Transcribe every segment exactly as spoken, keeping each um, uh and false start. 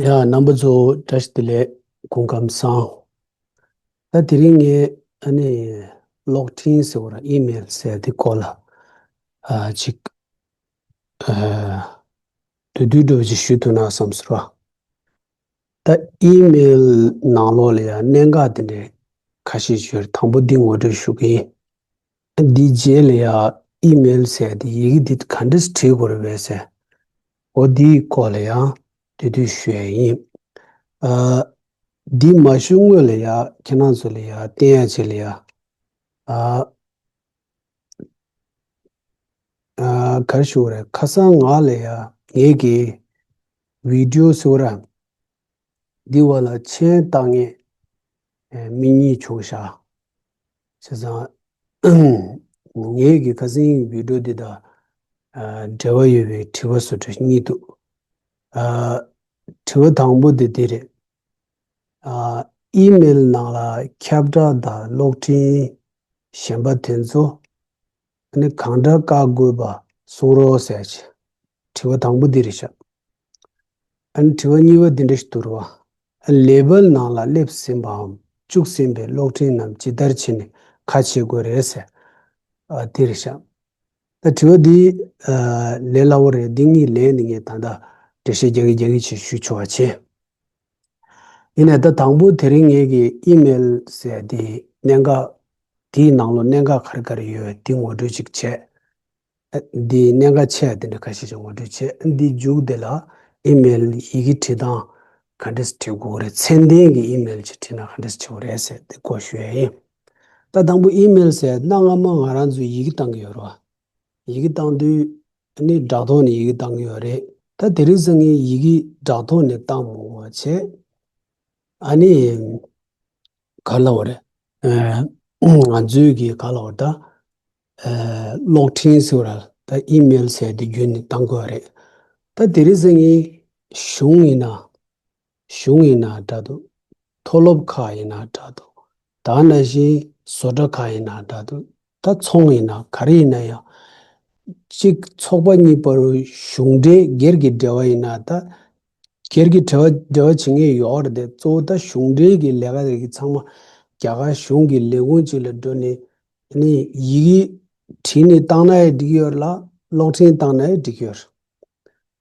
ཡ། རྣམ་པ་ཚོ་བཀྲ་ཤིས་བདེ་ལེགས། སྐུ་ཁམས་བཟང་། ད་དེ་རིང་ངས་ཨ་ནི་གློག་འཕྲིན་ཟེར་བ་ར་ཨི་མེལ་ཟེར་དེ་སྐོར་ལ་ཨ་ཅིག་ཨ་བསྡུས་བསྡུས་འདྲ་བོ་ཅིག་ཞུ་ཐུབ་ན་བསམ་ཟེར་བ། ད་ཨི་མེལ་ནང་ལོགས་ལ་ཡང་གནད་འགག་དེ་འདྲའི་ཁ་ཤས་ཡོད། དང་པོ་འདི་ངོ་སྤྲོད་ཞུ་གི་ཡིན། འདི་རྗེས་ལ་ཡང་ཨི་མེལ་ཟེར་དེ་ཡི་གེ་འདི་ག་འདྲས་བྲིས་དགོས་རེད་པས་ཟེར། འོ་འདིའི་སྐོར་ལ་ཡང་བསྡུས་བསྡུས་ཞུ་ཡ་ཡིན། ཨ། འདི་མ་ཞུ་སྔོན་ལ་ཡང་ཁྱེད་རང་ཚོ་ལ་ཡང་བསྟན་ཡ་ཆེད་ལ་ཡང་། ཨ། ཨ། ག་རེ་ཞུ་དགོས་རེད། ཁ་སང་ང་ལ་ཡང་ངེད་ཀྱི་བི་ཌིའོ་ཟེར་བ་ར། འདི་བ་ལ་མཆན་བཏགས་མཁན་ཨེ་མི་གཉིས་བྱུང་ཤག་བྱས་ཙང་ངེད་ཀྱི་ཁ་སང་བི་ཌིའོ་འདི་དང་ཨ་འབྲེལ་བ་ཡོད་པའི་དྲི་བ་བཟོ་འདྲ་གཉིས་འདུག་ཨ། དྲི་བ་དང་པོ་དེ་འདི་རེད། ཨ། ཨི་མེལ་ནང་ལ་ཁྱབ་བསྒྲགས་དང་གློག་འཕྲིན་གཞན་པ་དེ་ཚོ་ཨ་ནི་གང་འདྲ་བཀག་དགོས་པ་གསུང་རོགས་ཟེར་ཅིག་དྲི་བ་དང་པོ་འདི་རེད་ཤག་ཨ་ནི་དྲི་བ་གཉིས་པ་འདི་འདྲ་ཞིག་འདུག་ར་བ། ལེ་བལ་ནང་ལ་སླེབས་ཟིན་པའམ་བཅུག་ཟིན་པའི་གློག་འཕྲིན་རྣམས་ཇི་ལྟར་བྱས་ནས་ཁ་ཕྱེ་དགོས་རེད་ཟེར། ཨ། འདི་རེད་ཤག་ད་དྲི་བ་འདི་ཨ་ལས་སླ་བོ་རེད། འདི་གཉིས་ལན་འདི་ངས་ད་ལྟ་འགྲེལ་བཤད་རྒྱག་གི་རྒྱག་གི་ཆེད་ཞུ་ཆོག་པ་བྱས། ཡིན་ནའི་ད་དང་པོ་དེ་རིང་ངེད་ཀྱི་ཨི་མེལ་ཟེར་དེ་གནད་འགག་དེའི་ནང་ལོགས་གནད་འགག་ག་རེ་ག་རེ་ཡོད་དེ་ངོ་སྤྲོད་ཅིག་བྱས། ཨ། འདི་གནད་འགག་ཆེ་བ་དེ་འདྲ་ཁ་ཤས་ཅིག་ངོ་སྤྲོད་བྱས། འདི་མཇུག་དེ་ལ་ཨི་མེལ་ཡི་གེ་བྲིས་སྟངས་ག་འདྲས་བྲིས་དགོས་རེད། ཚད་ལྡན་གྱི་ཨི་མེལ་ཅིག་བྲིས་ན་ག་འདྲས་བྲིས་དགོས་རེད་ཟེར་དེ་སྐོར་ཞུ་ཡ་ཡིན། ད་དང་པོ་ཨི་མེལ་ཟེར་གནའ་སྔ་མོ་ང་རང་ཚོས་ཡི་གེ་བཏང་གི་ཡོད་རེད་བ། ཡི་གེ་བཏང་དུས་ནི་དྲ་ཐོག་ནས་ཡི་གེ་བཏང་གི་ཡོད་རེད། ད་དེ་རིང་སང་ངས་ཡི་གེ་དྲ་ཐོག་ནས་བཏང་མ་དགོས་པ་བྱས། ཨ་ནི་ག་ལབ་དགོས་རེད། ཨ། ང་ཚོའི་གི་ག་ལབ་དགོས་རེད། ད་ཨ་གློག་འཕྲིན་ཟེར་བ་ར་ད་ཨི་མེལ་ཟེར་དེ་བརྒྱུད་ནས་བཏང་དགོས་རེད། ད་དེ་རིང་སང་ངས་གཞུང་ཡིན་ན། གཞུང་ཡིན་ན་འདྲ་འདུག་མཐོ་སློབ་ཁག་ཡིན་ན་འདྲ་འདུག་ད་ནང་བཞིན་བཟོ་གྲྭ་ཁག་ཡིན་ན་འདྲ་འདུག་ད་ཚོང་ཡིན་ན་ག་རེ་ཡིན་ན་ཡང་། གཅིག་ཚོགས་པ་གཉིས་བར་གཞུང་འབྲེལ་སྒེར་གྱི་འབྲེལ་བ་ཡིན་ན། ད་སྒེར་གྱི་འབྲེལ་བ་འབྲེལ་བ་བྱེད་མཁན་ཡོད་རེད་དེ། གཙོ་བོ་ད་གཞུང་འབྲེལ་གྱི་ལས་ཀ་རེད་གི་ཚང་མ་རྒྱ་གར་གཞུང་གི་ལས་ཁུངས་གཅིག་ལ་འགྲོ་ནས་ནི་ཡི་གེ་བྲིས་ནས་བཏང་ན་ཡང་འགྲིག་གི་ཡོད་རེད་ལ། གློག་འཕྲིན་བཏང་ན་ཡང་འགྲིག་གི་ཡོད་རེད།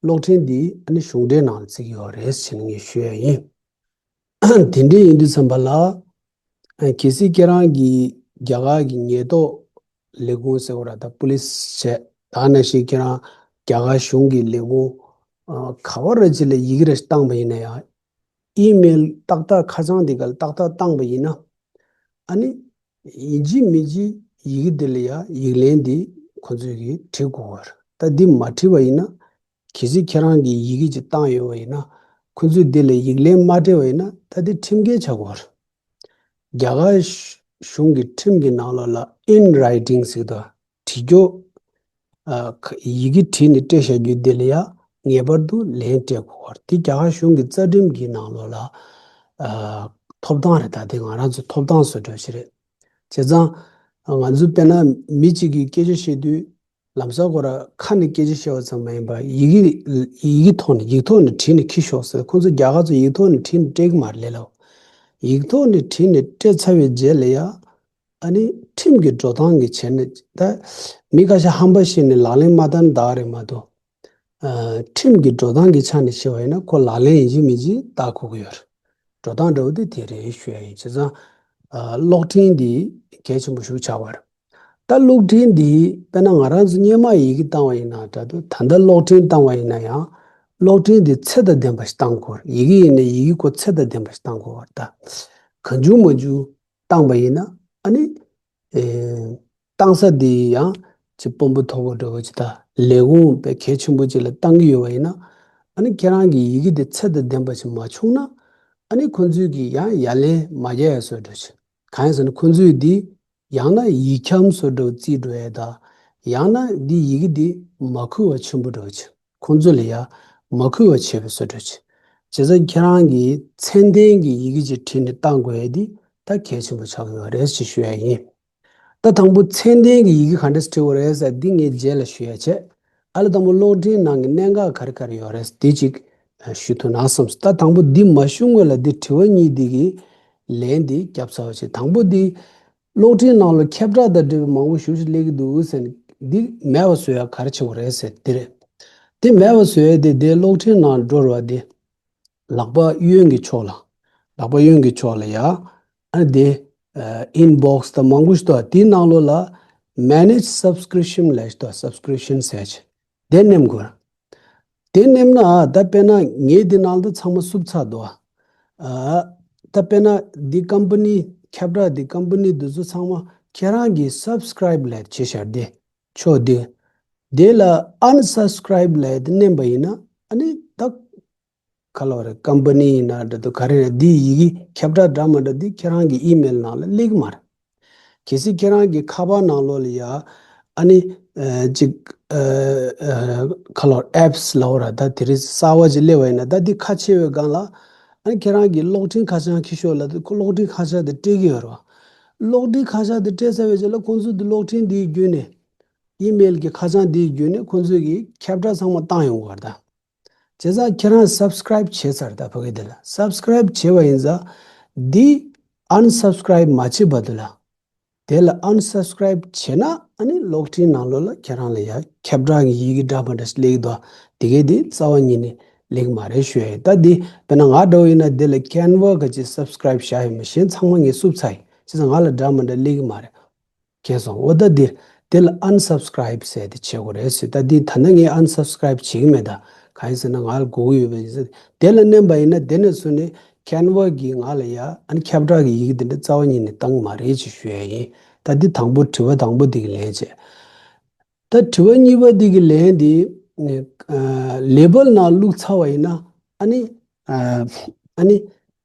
གློག་འཕྲིན་འདི་ཨ་ནི་གཞུང་འབྲེལ་ནང་ལ་བརྩི་གི་ཡོད་རེད་ཟེར་ནས་ངས་ཞུ་ཡ་ཡིན། དེ་འདྲ་ཡིན་དུས་ཙམ་པ་ལ། ཨ། གལ་སྲིད་ཁྱེད་རང་གིས་རྒྱ་གར་གྱི་ཉེན་རྟོག་ལས་ཁུངས་ཟེར་བ་ར་ད་པུ་ལིས་བྱས། ད་ནང་བཞིན་ཁྱེད་རང་རྒྱ་གར་གཞུང་གི་ལས་ཁུངས་ཨ་ག་བ་ར་ཅིག་ལ་ཡི་གེ་ར་བཏང་པ་ཡིན་ན་ཡང་། ཨི་མེལ་ཏག་ཏག་ཁ་བྱང་འདི་ག་ལ་ཏག་ཏག་བཏང་པ་ཡིན་ན། ཨ་ནི་ཡིན་གཅིག་མིན་གཅིག་ཡི་གེ་འདི་ལ་ཡང་ཡིག་ལན་འདི་ཁོ་ཚོས་ཀྱིས་བྲིས་དགོས་པ་རེད། ད་འདི་མ་བྲིས་པ་ཡིན་ན། གལ་སྲིད་ཁྱེད་རང་གིས་ཡི་གེ་ཅིག་བཏང་ཡོད་པ་ཡིན་ན། ཁོ་ཚོས་འདི་ལ་ཡིག་ལན་མ་སྤྲད་པ་ཡིན་ན། ད་འདི་ཁྲིམས་འགལ་ཆགས་དགོས་པ་རེད། རྒྱ་གར་གཞུང་གི་ཁྲིམས་ཀྱི་ནང་ལོགས་ལ་in writing ཟེར་དུས། བྲིས་རྒྱུ། ཨ། ཁ་ཡི་གེ་བྲིས་ནས་སྤྲད་བཞག་རྒྱུ་དེ་ལ་ཡང་ངེས་པར་དུ་ལན་སྤྲད་དགོས་པ་རེད། དེ་རྒྱ་གར་གཞུང་གི་རྩ་ཁྲིམས་ཀྱི་ནང་ལོགས་ལ་ཨ་ཐོབ་ཐང་རེད། ད་དེ་ང་རང་ཚོའི་ཐོབ་ཐང་བཟོ་འདྲ་ཞིག་རེད། བྱས་ཙང་ང་ཚོ་དཔེར་ན་མི་གཅིག་གིས་སྐད་ཆ་བཤད་དུས་ལམ་སང་ཁོ་རང་ཁ་ནས་སྐད་ཆ་བཤད་པ་ཙམ་མ་ཡིན་པར་ཡི་གེ་ཡི་གེ་ཐོག་ནས་ཡིག་ཐོག་ནས་བྲིས་ནས་འཁྱེར་ཤོག་ཟེར། ཁོང་ཚོ་རྒྱ་གར་ཚོ་ཡིག་ཐོག་ནས་བྲིས་ནས་སྤྲད་ཀྱི་མ་རེད་ལབ། ཡིག་ཐོག་ནས་བྲིས་ནས་སྤྲད་ཚར་བའི་རྗེས་ལ་ཡང་། ཨ་ནི་ཁྲིམས་ཀྱི་འགྲོ་སྟངས་ཀྱི་ཆ་ནས། ད་མི་ཁ་ཤས་ཧམ་པ་བཤད་ནས་ལག་ལེན་མ་བསྟར་ན་འདག་རེད་མ་གཏོགས། ཨ། ཁྲིམས་ཀྱི་འགྲོ་སྟངས་ཀྱི་ཆ་ནས་བཤད་པ་ཡིན་ན་ཁོ་ལག་ལེན་ཡིན་གཅིག་མིན་གཅིག་བལྟ་དགོས་ཀྱི་ཡོད་རེད། འགྲོ་སྟངས་འདྲ་བོ་དེ་དེ་རེད་ཞུ་ཡ་ཡིན། བྱས་ཙང་ཨ་གློག་འཕྲིན་འདི་གལ་ཆེན་པོ་ཞིག་ཆགས་པ་རེད། ད་གློག་འཕྲིན་འདི་དཔེར་ན་ང་རང་ཚོ་སྔོན་མ་ཡི་གེ་བཏང་བ་ཡིན་ན་འདྲ་འདུག་ད་ལྟ་གློག་འཕྲིན་བཏང་བ་ཡིན་ན་ཡང་། གློག་འཕྲིན་འདི་ཚད་དང་ལྡན་པ་ཞིག་བཏང་དགོས་རེད། ཡི་གེ་ཡིན་ན་ཡི་གེ་ཁོ་ཚད་དང་ལྡན་པ་ཞིག་བཏང་དགོས་རེད། ད་གང་བྱུང་མང་བྱུང་བཏང་པ་ཡིན་ན། ཨ་ནི་ཨེ་བཏང་ས་འདི་ཡང་ཅིག་དཔོན་པོ་མཐོ་པོ་འདྲ་བོ་ཅིག་དང་ལས་ཁུངས་དཔེ་གལ་ཆེན་པོ་ཅིག་ལ་བཏང་གི་ཡོད་པ་ཡིན་ན། ཨ་ནི་ཁྱེད་རང་གི་ཡི་གེ་དེ་ཚད་དང་ལྡན་པ་ཞིག་མ་བྱུང་ན། ཨ་ནི་ཁོང་ཚོས་ཀྱིས་ཡང་ཡ་ལན་མ་རྒྱག་ཡ་བཟོ་འདྲ་ཅིག་གང་ཡིན་ཟེར་ན་ཁོང་ཚོས་འདི་ཡང་ན་ཡིག་འཁྱམ་བཟོ་འདྲ་བོ་བརྩིས་འགྲོ་ཡ་དང་། ཡང་ན་འདི་ཡི་གེ་འདི་མ་གུས་པ་ཆེན་པོ་འདྲ་བོ་ཅིག་ཁོང་ཚོ་ལ་ཡང་མ་གུས་པ་བྱེད་པའི་བཟོ་འདྲ་ཅིག་བྱས་ཙང་ཁྱེད་རང་གིས་ཚད་ལྡན་གྱི་ཡི་གེ་ཅིག་བྲིས་ནས་བཏང་དགོས་ཡ་འདི་ད་གལ་ཆེན་པོ་ཆགས་ཀྱི་ཡོད་རེད་ཅེས་ཞུ་ཡ་ཡིན། ད་དང་པོ་ཚད་ལྡན་གྱི་ཡི་གེ་ག་འདྲས་བྲིས་དགོས་རེད་ཟེར་འདི་ངས་རྗེས་ལ་ཞུ་ཡ་བྱས། ཨ་ལས་དང་པོ་གློག་འཕྲིན་ནང་གི་གནད་འགག་ག་རེ་ག་རེ་ཡོད་རེད་འདི་ཅིག་ ཞུ་ཐུབ་ན་བསམ་སོང་། ད་དང་པོ་འདི་མ་ཞུ་སྔོན་ལ་འདི་དྲི་བ་གཉིས་འདི་གི་ལན་འདི་རྒྱབ་ཚར་བ་བྱས། དང་པོ་འདི་གློག་འཕྲིན་ནང་ལ་ཁྱབ་བསྒྲགས་དང་འབྲེལ་བའི་མང་པོ་ཞེ་པོ་ཅིག་སླེབས་ཀྱི་འདུག་ཟེར་ནས་འདི་མེད་པ་བཟོ་ཡ་ག་རེ་བྱེད་དགོས་རེད་ཟེར་འདི་རེད། འདི་མེད་པ་བཟོ་ཡ་དེ་འདི་གློག་འཕྲིན་ནང་འགྲོ་ར་བ་འདི། ལག་པ་གཡོན་གྱི་ཕྱོགས་ལ། ལག་པ་གཡོན་གྱི་ཕྱོགས་ལ་ཡ། ཨ་ནི་དེ་ཨ་inbox་དང་མང་པོ་ཞིག་འདུག་དེའི་ནང་ལོགས་ལ་manage subscription་ལབ་ཞིག་འདུག subscription་ཟེར་ཅིག་དེ་མནན་དགོས། དེ་མནན་ན་ད་དཔེར་ན་ངས་འདི་ནང་ལ་ཚང་མ་བསུབ་ཚར་འདུག་ཨ་ད་དཔེར་ན་འདི་company་ཁྱབ་བསྒྲགས་འདི་company་འདི་ཚོ་ཚང་མ་ཁྱེད་རང་གིས་subscribe་ལབ་བྱས་ཤར་དེ་ཕྱོགས་འདི། དེ་ལ་unsubscribe་ལབ་དེ་མནན་པ་ཡིན་ན་ཨ་ནི་ད། ག་ལ་བ་རེད། company་ཡིན་ན་འདྲ་འདུག་ག་རེ་རེད། འདི་ཡི་གེ་ཁྱབ་བསྒྲགས་འདྲ་མ་འདྲ་འདི་ཁྱེད་རང་གི་email་ནང་ལ་སླེབས་ཀྱི་མ་རེད། གལ་སྲིད་ཁྱེད་རང་གི་ཁ་པར་ནང་ལོགས་ལ་ཡ་ཨ་ནི་ཨ་ཅིག་ཨ་ཨ་ག་ལ་བ་apps་ལབ་ར་ད་དེ་རིགས་གསར་བ་ཅིག་སླེབས་པ་ཡིན་ན་ད་འདི་ཁ་ཕྱེ་བའི་སྒང་ལ་ཨ་ནི་ཁྱེད་རང་གི་གློག་འཕྲིན་ཁ་བྱང་ཁྱེར་ཤོག་ལབ་དུས་ཁོ་གློག་འཕྲིན་ཁ་བྱང་དེ་སྤྲད་ཀྱི་ཡོད་རེད་བ། གློག་འཕྲིན་ཁ་བྱང་དེ་སྤྲད་ཚར་བའི་རྗེས་ལ་ཁོང་ཚོས་འདི་གློག་འཕྲིན་འདིའི་བརྒྱུད་ནས་email་གི་ཁ་བྱང་འདིའི་བརྒྱུད་ནས་ཁོང་ཚོས་ཀྱི་ཁྱབ་བསྒྲགས་ཚང་མ་བཏང་ཡོང་གི་ཡོད་རེད་ད། བྱས་ཙང་ཁྱེད་རང་subscribe་བྱས་ཚར་ད་ཕ་གི་དེ་ལ་subscribe་བྱས་པ་ཡིན་ཙང་འདི་unsubscribe་མ་བྱེད་པ་དེ་ལ། དེ་ལ་unsubscribe་བྱས་ན་ཨ་ནི་གློག་འཕྲིན་ནང་ལོགས་ལ་ཁྱེད་རང་ལ་ཡ་ཁྱབ་བསྒྲགས་ཀྱི་ཡི་གེ་འདྲ་མ་འདྲ་ཞིག་སླེབས་ཀྱི་འདུག་དེ་གས་དེ་རྩ་བ་ཉིད་ནས་སླེབས་ཀྱི་མ་རེད་ཞུ་ཡ་ཡིན། ད་འདི་དཔེར་ན་ང་འདྲ་བོ་ཡིན་ན་དེ་ལ་Canva་ག་ཅིག་subscribe་བྱས་ཡོད་མ་གཞན་ཚང་མ་ངས་བསུབ་ཚར་ཡིན། བྱས་ཙང་ང་ལ་འདྲ་མ་འདྲ་སླེབས་ཀྱི་མ་རེད། མཁྱེན་སོང་། འོ་ད་འདིར་དེ་ལ་unsubscribe་ཟེར་དེ་བྱེད་དགོས་རེད་ཟེར། ད་འདི་ད་ལྟ་ངས་unsubscribe་བྱེད་ཀྱི་མེད། ད་གང་ཡིན་ཟེར་ན་ང་ལ་དགོས་ཀྱི་ཡོད་པ་ཡིན་ཟེར། དེ་ལ་མནན་པ་ཡིན་ན་དེ་ནས་བཟུང་ནས་Canva་གིས་ང་ལ་ཡ་ཨ་ནི་ཁྱབ་བསྒྲགས་ཀྱི་ཡི་གེ་དེ་འདྲ་རྩ་བ་ཉིད་ནས་བཏང་གི་མ་རེད་ཅེས་ཞུ་ཡ་ཡིན། ད་འདི་དང་པོ་དྲི་བ་དང་པོ་འདི་གི་ལན་བྱས། ད་དྲི་བ་གཉིས་པ་འདི་གི་ལན་འདི་ཨ་label་ནང་བླུགས་ཚར་བ་ཡིན་ན་ཨ་ནི་ཨ་ཨ་ནི་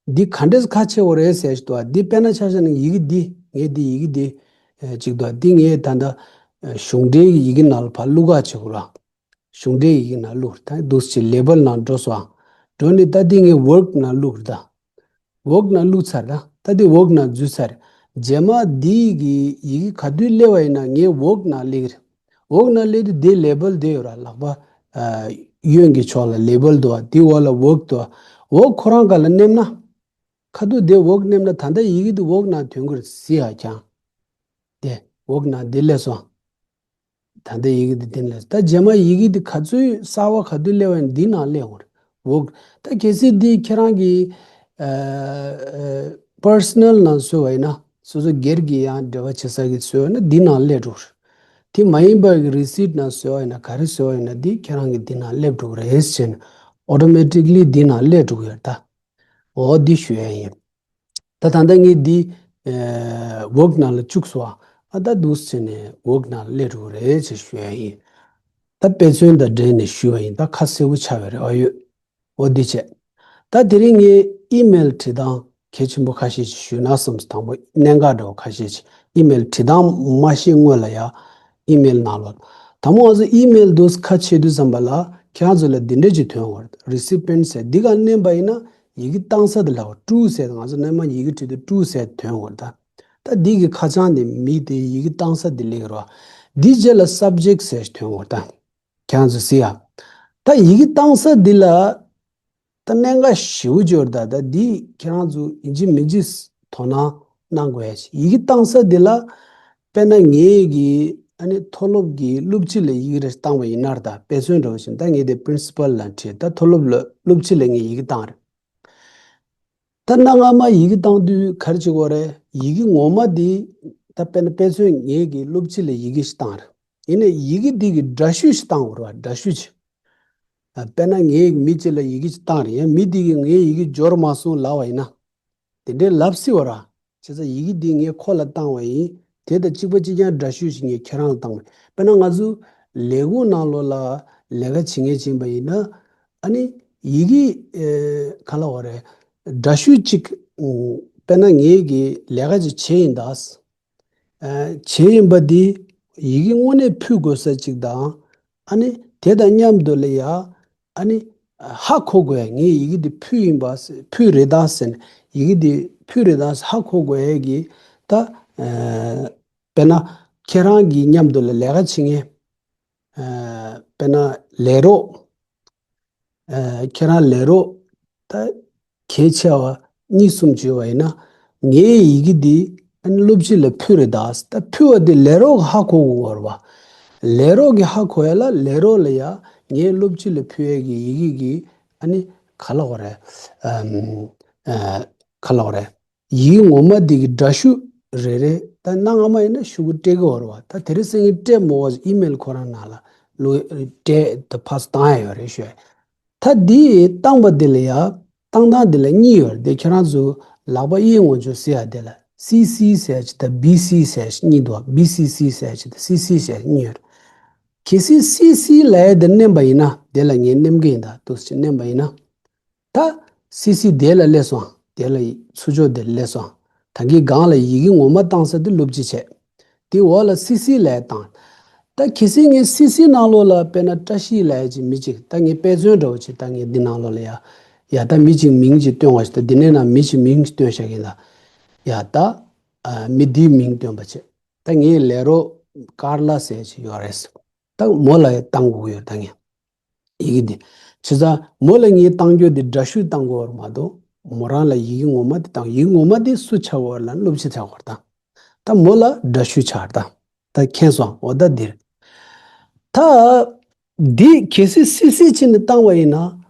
འདི་ག་འདྲས་ཁ་ཕྱེ་བ་རེད་ཟེར་ཞིག་འདུག་བ། འདི་དཔེར་ན་ཆ་བཞག་ན་ཡི་གེ་འདི་ངས་འདི་ཡི་གེ་འདི་ཨ་ཅིག་འདུག་བ། འདི་ངས་ད་ལྟ་ཨ་གཞུང་འབྲེལ་གྱི་ཡི་གེ་ནང་ལ་ཕར་བླུག་ག་བྱེད་དགོས་ར། གཞུང་འབྲེལ་ཡི་གེ་ནང་བླུགས་ད་འདུག་སེ་label་ནང་འགྲོ་སོང་། འགྲོ་ནས་ད་འདི་ངས་work་ནང་བླུགས་རེད་ད། work་ནང་བླུགས་ཚར་ད། ད་འདི་work་ནང་འཛུལ་ཚར། རྗེས་མ་འདི་གི་ཡི་གེ་ག་དུས་སླེབས་པ་ཡིན་ན་ངས་work་ནང་སླེབས་ཀྱི་རེད། work་ནང་སླེབས་དུས་འདི་label་དེ་ཡོད་ར། ལག་པ་ཨ་གཡོན་གྱི་ཕྱོགས་ལ་label་འདུག་བ། འདི་འོག་ལ་work་འདུག་བ། work་ཁོ་རང་སྒང་ལ་མནན་ན། ཁ་ཐུག་འདི་work་མནན་ན་ད་ལྟ་ཡི་གེ་འདི་work་ནང་ཐོན་གྱི་རེད་ཟེར་ཡ་ཀྱང་། དེ་work་ནང་འདི་སླེབས་སོང་། ད་ལྟ་ཡི་གེ་འདི་འདི་ནས་ད་རྗེས་མ་ཡི་གེ་འདི་ག་ཚོད་གསར་བ་ག་དུས་སླེབས་པ་ཡིན་འདི་ནང་སླེབས་འོང་རེད། འོ། ད་གལ་སྲིད་འདི་ཁྱེད་རང་གི་ཨ་ཨ་personal་ནང་བཟོས་པ་ཡིན་ན་སོ་སོ་སྒེར་གྱི་ཡང་འབྲེལ་བ་བྱེད་ས་གི་བཟོས་པ་ཡིན་ན་འདི་ནང་སླེབས་འགྲོ་གི་རེད། དེ་མ་ཡིན་པ་གི་receipt་ནང་བཟོས་པ་ཡིན་ན་ག་རེ་བཟོས་པ་ཡིན་ན་འདི་ཁྱེད་རང་གི་འདི་ནང་སླེབས་འགྲོ་གི་རེད་ཟེར་ནས་automatically་འདི་ནང་སླེབས་འགྲོ་གི་ཡོད་ད། འོ་འདི་ཞུ་ཡ་ཡིན། ད་ད་ལྟ་ངས་འདི་ཨ་work་ནང་ལ་བཅུག་སོང་ཨ། ད་འདུག་སེ་བྱས་ནས་work་ནང་སླེབས་འགྲོ་གི་རེད་ཅེས་ཞུ་ཡ་ཡིན། ད་དཔེ་མཚོན་དང་འབྲེལ་ནས་ཞུས་པ་ཡིན། ད་ཁ་གསལ་པོ་ཆགས་པ་རེད་ཨ་ཡོད། འོ་འདི་བྱས། ད་དེ་རིང་ངས་email་བྲིས་སྟངས་གལ་ཆེན་པོ་ཁ་ཤས་ཤིག་ཞུས་ན་བསམས། དང་པོ་གནད་འགག་འདྲ་བོ་ཁ་ཤས་ཤིག email་བྲིས་སྟངས་མ་ཤེས་སྔོན་ལ་ཡ་email་ནང་ལོགས། དང་པོ་ང་ཚོ་email་འདུག་ཁ་ཕྱེ་དུས་ཙམ་པ་ལ་ཁྱེད་རང་ཚོ་ལ་འདི་འདྲ་ཅིག་ཐོན་འོང་རེད། recipient་ཟེར་འདི་ག་མནན་པ་ཡིན་ན་ཡི་གེ་བཏང་ས་དེ་ལ་to་ཟེར། ང་ཚོ་སྔོན་མ་ཡི་གེ་བྲིས་དུས་to་ཟེར་ཐོན་འོང་རེད་ད། ད་འདི་གི་ཁ་བྱང་དེ་མི་དེ་ཡི་གེ་བཏང་ས་དེ་སླེབས་རོགས། འདི་རྗེས་ལ་subject་ཟེར་ཐོན་འོང་རེད་ད། ཁྱེད་རང་ཚོ་གཟིགས་ཨ། ད་ཡི་གེ་བཏང་ས་འདི་ལ་ད་གནད་འགག་ཞེ་པོ་ཅིག་ཡོད་རེད་ད། ད་འདི་ཁྱེད་རང་ཚོ་ཡིན་གཅིག་མིན་གཅིག་དོ་སྣང་གནང་དགོས་ཡ་ཞིག་ཡི་གེ་བཏང་ས་འདི་ལ་དཔེར་ན་ངེད་ཀྱི་ཨ་ནི་མཐོ་སློབ་ཀྱི་སློབ་སྤྱི་ལ་ཡི་གེ་རེ་བཏང་བ་ཡིན་ན་རེད་ད། དཔེ་མཚོན་འདྲ་བོ་བྱས་ན་ད་ངས་དེ་principal་ལ་བྲིས། ད་མཐོ་སློབ་ལ་སློབ་སྤྱི་ལ་ངས་ཡི་གེ་བཏང་རེད། ད་གནའ་སྔ་མ་ཡི་གེ་བཏང་དུས་ག་རེ་བྱེད་དགོས་རེད། ཡི་གེ་ངོ་མ་འདི་ད་དཔེར་ན་དཔེ་མཚོན་ངེད་ཀྱི་སློབ་སྤྱི་ལ་ཡི་གེ་ཞིག་བཏང་རེད། ཡིན་ནའི་ཡི་གེ་འདི་གི་འདྲ་བཤུས་ཤིག་བཏང་དགོས་རེད་བ། འདྲ་བཤུས་ཅིག་ཨ། དཔེར་ན་ངས་མི་གཅིག་ལ་ཡི་གེ་ཅིག་བཏང་རེད། ཡང་མི་དེ་གིས་ངའི་ཡི་གེ་འབྱོར་མ་སོང་ལབ་པ་ཡིན་ན། དེ་འདྲའི་ལབ་སྲིད་པ་ར། བྱས་ཙང་ཡི་གེ་འདི་ངས་ཁོ་ལ་བཏང་བ་ཡིན། དེ་དང་གཅིག་པ་གཅིག་རྐྱང་འདྲ་བཤུས་ཤིག་ངས་ཁྱེད་རང་ལ་བཏང་བ་ཡིན། དཔེར་ན་ང་ཚོ་ལས་ཁུངས་ནང་ལོགས་ལ་ལས་ཀ་བྱེད་མཁན་ཅིག་ཡིན་པ་ཡིན་ན། ཨ་ནི་ཡི་གེ་ཨེ་ག་ལབ་དགོས་རེད། འདྲ་བཤུས་གཅིག་ཨུམ། དཔེར་ན་ངས་ཀྱི་ལས་ཀ་ཅིག་བྱས་ཡིན་ད། ཨ། བྱས་ཡིན་པ་འདི་ཡི་གེ་དངོས་གནས་ཕུལ་དགོས་ས་ཅིག་དང་། ཨ་ནི་དེ་དང་མཉམ་དུ་ལ་ཡ། ཨ་ནི་ཧ་གོ་དགོས་ཡ། ངས་ཡི་གེ་འདི་ཕུལ་ཡིན་པ། ཕུལ་རེད་ད་ཟེར་ནས་ཡི་གེ་འདི་ཕུལ་རེད་ད་ཧ་གོ་དགོས་ཡ་གི་ད། ཨ། དཔེར་ན་ཁྱེད་རང་གི་མཉམ་དུ་ལ་ལས་ཀ་བྱེད་མཁན། ཨ། དཔེར་ན་ལས་རོགས། ཨ་ཁྱེད་རང་ལས་རོགས་ད་གལ་ཆེ་བ་གཉིས་གསུམ་བྱོས་པ་ཡིན་ན། ངའི་ཡི་གེ་འདི་ཨ་ནི་སློབ་སྤྱི་ལ་ཕུལ་རེད་ད། ད་ཕུལ་བ་དེ་ལས་རོགས་ཧ་གོ་དགོས་པ་རེད་བ། ལས་རོགས་ཀྱིས་ཧ་གོ་ཡ་ལ་ལས་རོགས་ལ་ཡ་ངའི་སློབ་སྤྱི་ལ་ཕུལ་ཡ་གི་ཡི་གེ་གི་ཨ་ནི་ག་ལབ་དགོས་རེད། ཨམ་ཨ་ག་ལབ་དགོས་རེད། ཡིག་ངོ་མ་འདི་གི་འདྲ་ཤུ་རེ་རེ་ད་གནའ་སྔ་མ་ཡིན་ན་ཤོག་གུ་སྤྲད་གི་ཡོད་རེད་བ། ད་དེ་རིང་སང་ཉིན་སྤྲད་མ་དགོས། ཨི་མེལ་ཁོ་རང་ནང་ལ་ལོ་སྤྲད་དེ་ཕར་བཏང་ཡ་ཡོད་རེད་ཞུ། ད་འདི་བཏང་པ་འདི་ལ་ཡ་བཏང་སྟངས་འདི་ལ་གཉིས་ཡོད་རེད། དེ་ཁྱེད་རང་ཚོ་ལག་པ་གཡས་ངོ་ཅོག་གཟིགས་ཡ་དེ་ལ་སི་སི་ཟེར་ཡ་ཅིག་དང་བི་སི་ཟེར་ཡ་ཅིག་གཉིས་འདུག་བ། བི་སི་སི་ཟེར་ཡ་ཅིག་དང་སི་སི་ཟེར་ཡ་གཉིས་ཡོད་རེད། གལ་སྲིད་སི་སི་ལབ་ཡ་དེ་མནན་པ་ཡིན་ན། དེ་ལ་ངས་མནན་གི་ཡིན་ད། འདུག་སེ་མནན་པ་ཡིན་ན། ད་སི་སི་དེ་ལ་སླེབས་སོང་། དེ་ལ་ཚུར་ཕྱོགས་དེ་ལ་སླེབས་སོང་། ད་གིན་སྒང་ལ་ཡི་གེ་ངོ་མ་བཏང་ས་དེ་སློབ་སྤྱི་བྱས། དེ་འོག་ལ་སི་སི་ལབ་བཏང་། ད་གལ་སྲིད་ངས་སི་སི་ནང་ལོགས་ལ་དཔེར་ན་བཀྲ་ཤིས་ལབ་ཅིག་མི་གཅིག་ད་ངས་དཔེ་མཚོན་འདྲ་བོ་ཅིག་ད་ངས་འདི་ནང་ལོགས་ལ་ཡ། ཡ་ད་མི་གཅིག་མིང་ཅིག་སྟོན་བ་ཞིག་ད་འདི་ནས་ན་མི་གཅིག་མིང་ཅིག་སྟོན་བཞག་གི་ཡིན་ད། ཡ་ད་ཨ་མི་འདིའི་མིང་སྟོན་པ་བྱས། ད་ངས་ལས་རོགས་ཀར་ལ་ཟེར་ཅིག་ཡོད་རེད། ད་མོ་ལ་ཡ་བཏང་དགོས་ཀྱི་ཡོད་ད་ངས། ཡི་གེ་འདི། བྱས་ཙང་མོ་ལ་ངས་བཏང་རྒྱུ་འདི་འདྲ་ཤུལ་བཏང་དགོས་པ་མ་གཏོགས་མོ་རང་ལ་ཡི་གེ་ངོ་མ་འདི་བཏང་། ཡི་གེ་ངོ་མ་འདི་སུ་ཆགས་དགོས་ལབ་ན་སློབ་སྤྱི་ཆགས་དགོས་ད། ད་མོ་ལ་འདྲ་ཤུལ་ཆགས་ད། ད་མཁྱེན་སོང་འོ་ད་འདིར། ད་འདི་གལ་སྲིད་སི་སི་བྱས་ནས་བཏང་བ་ཡིན་ན་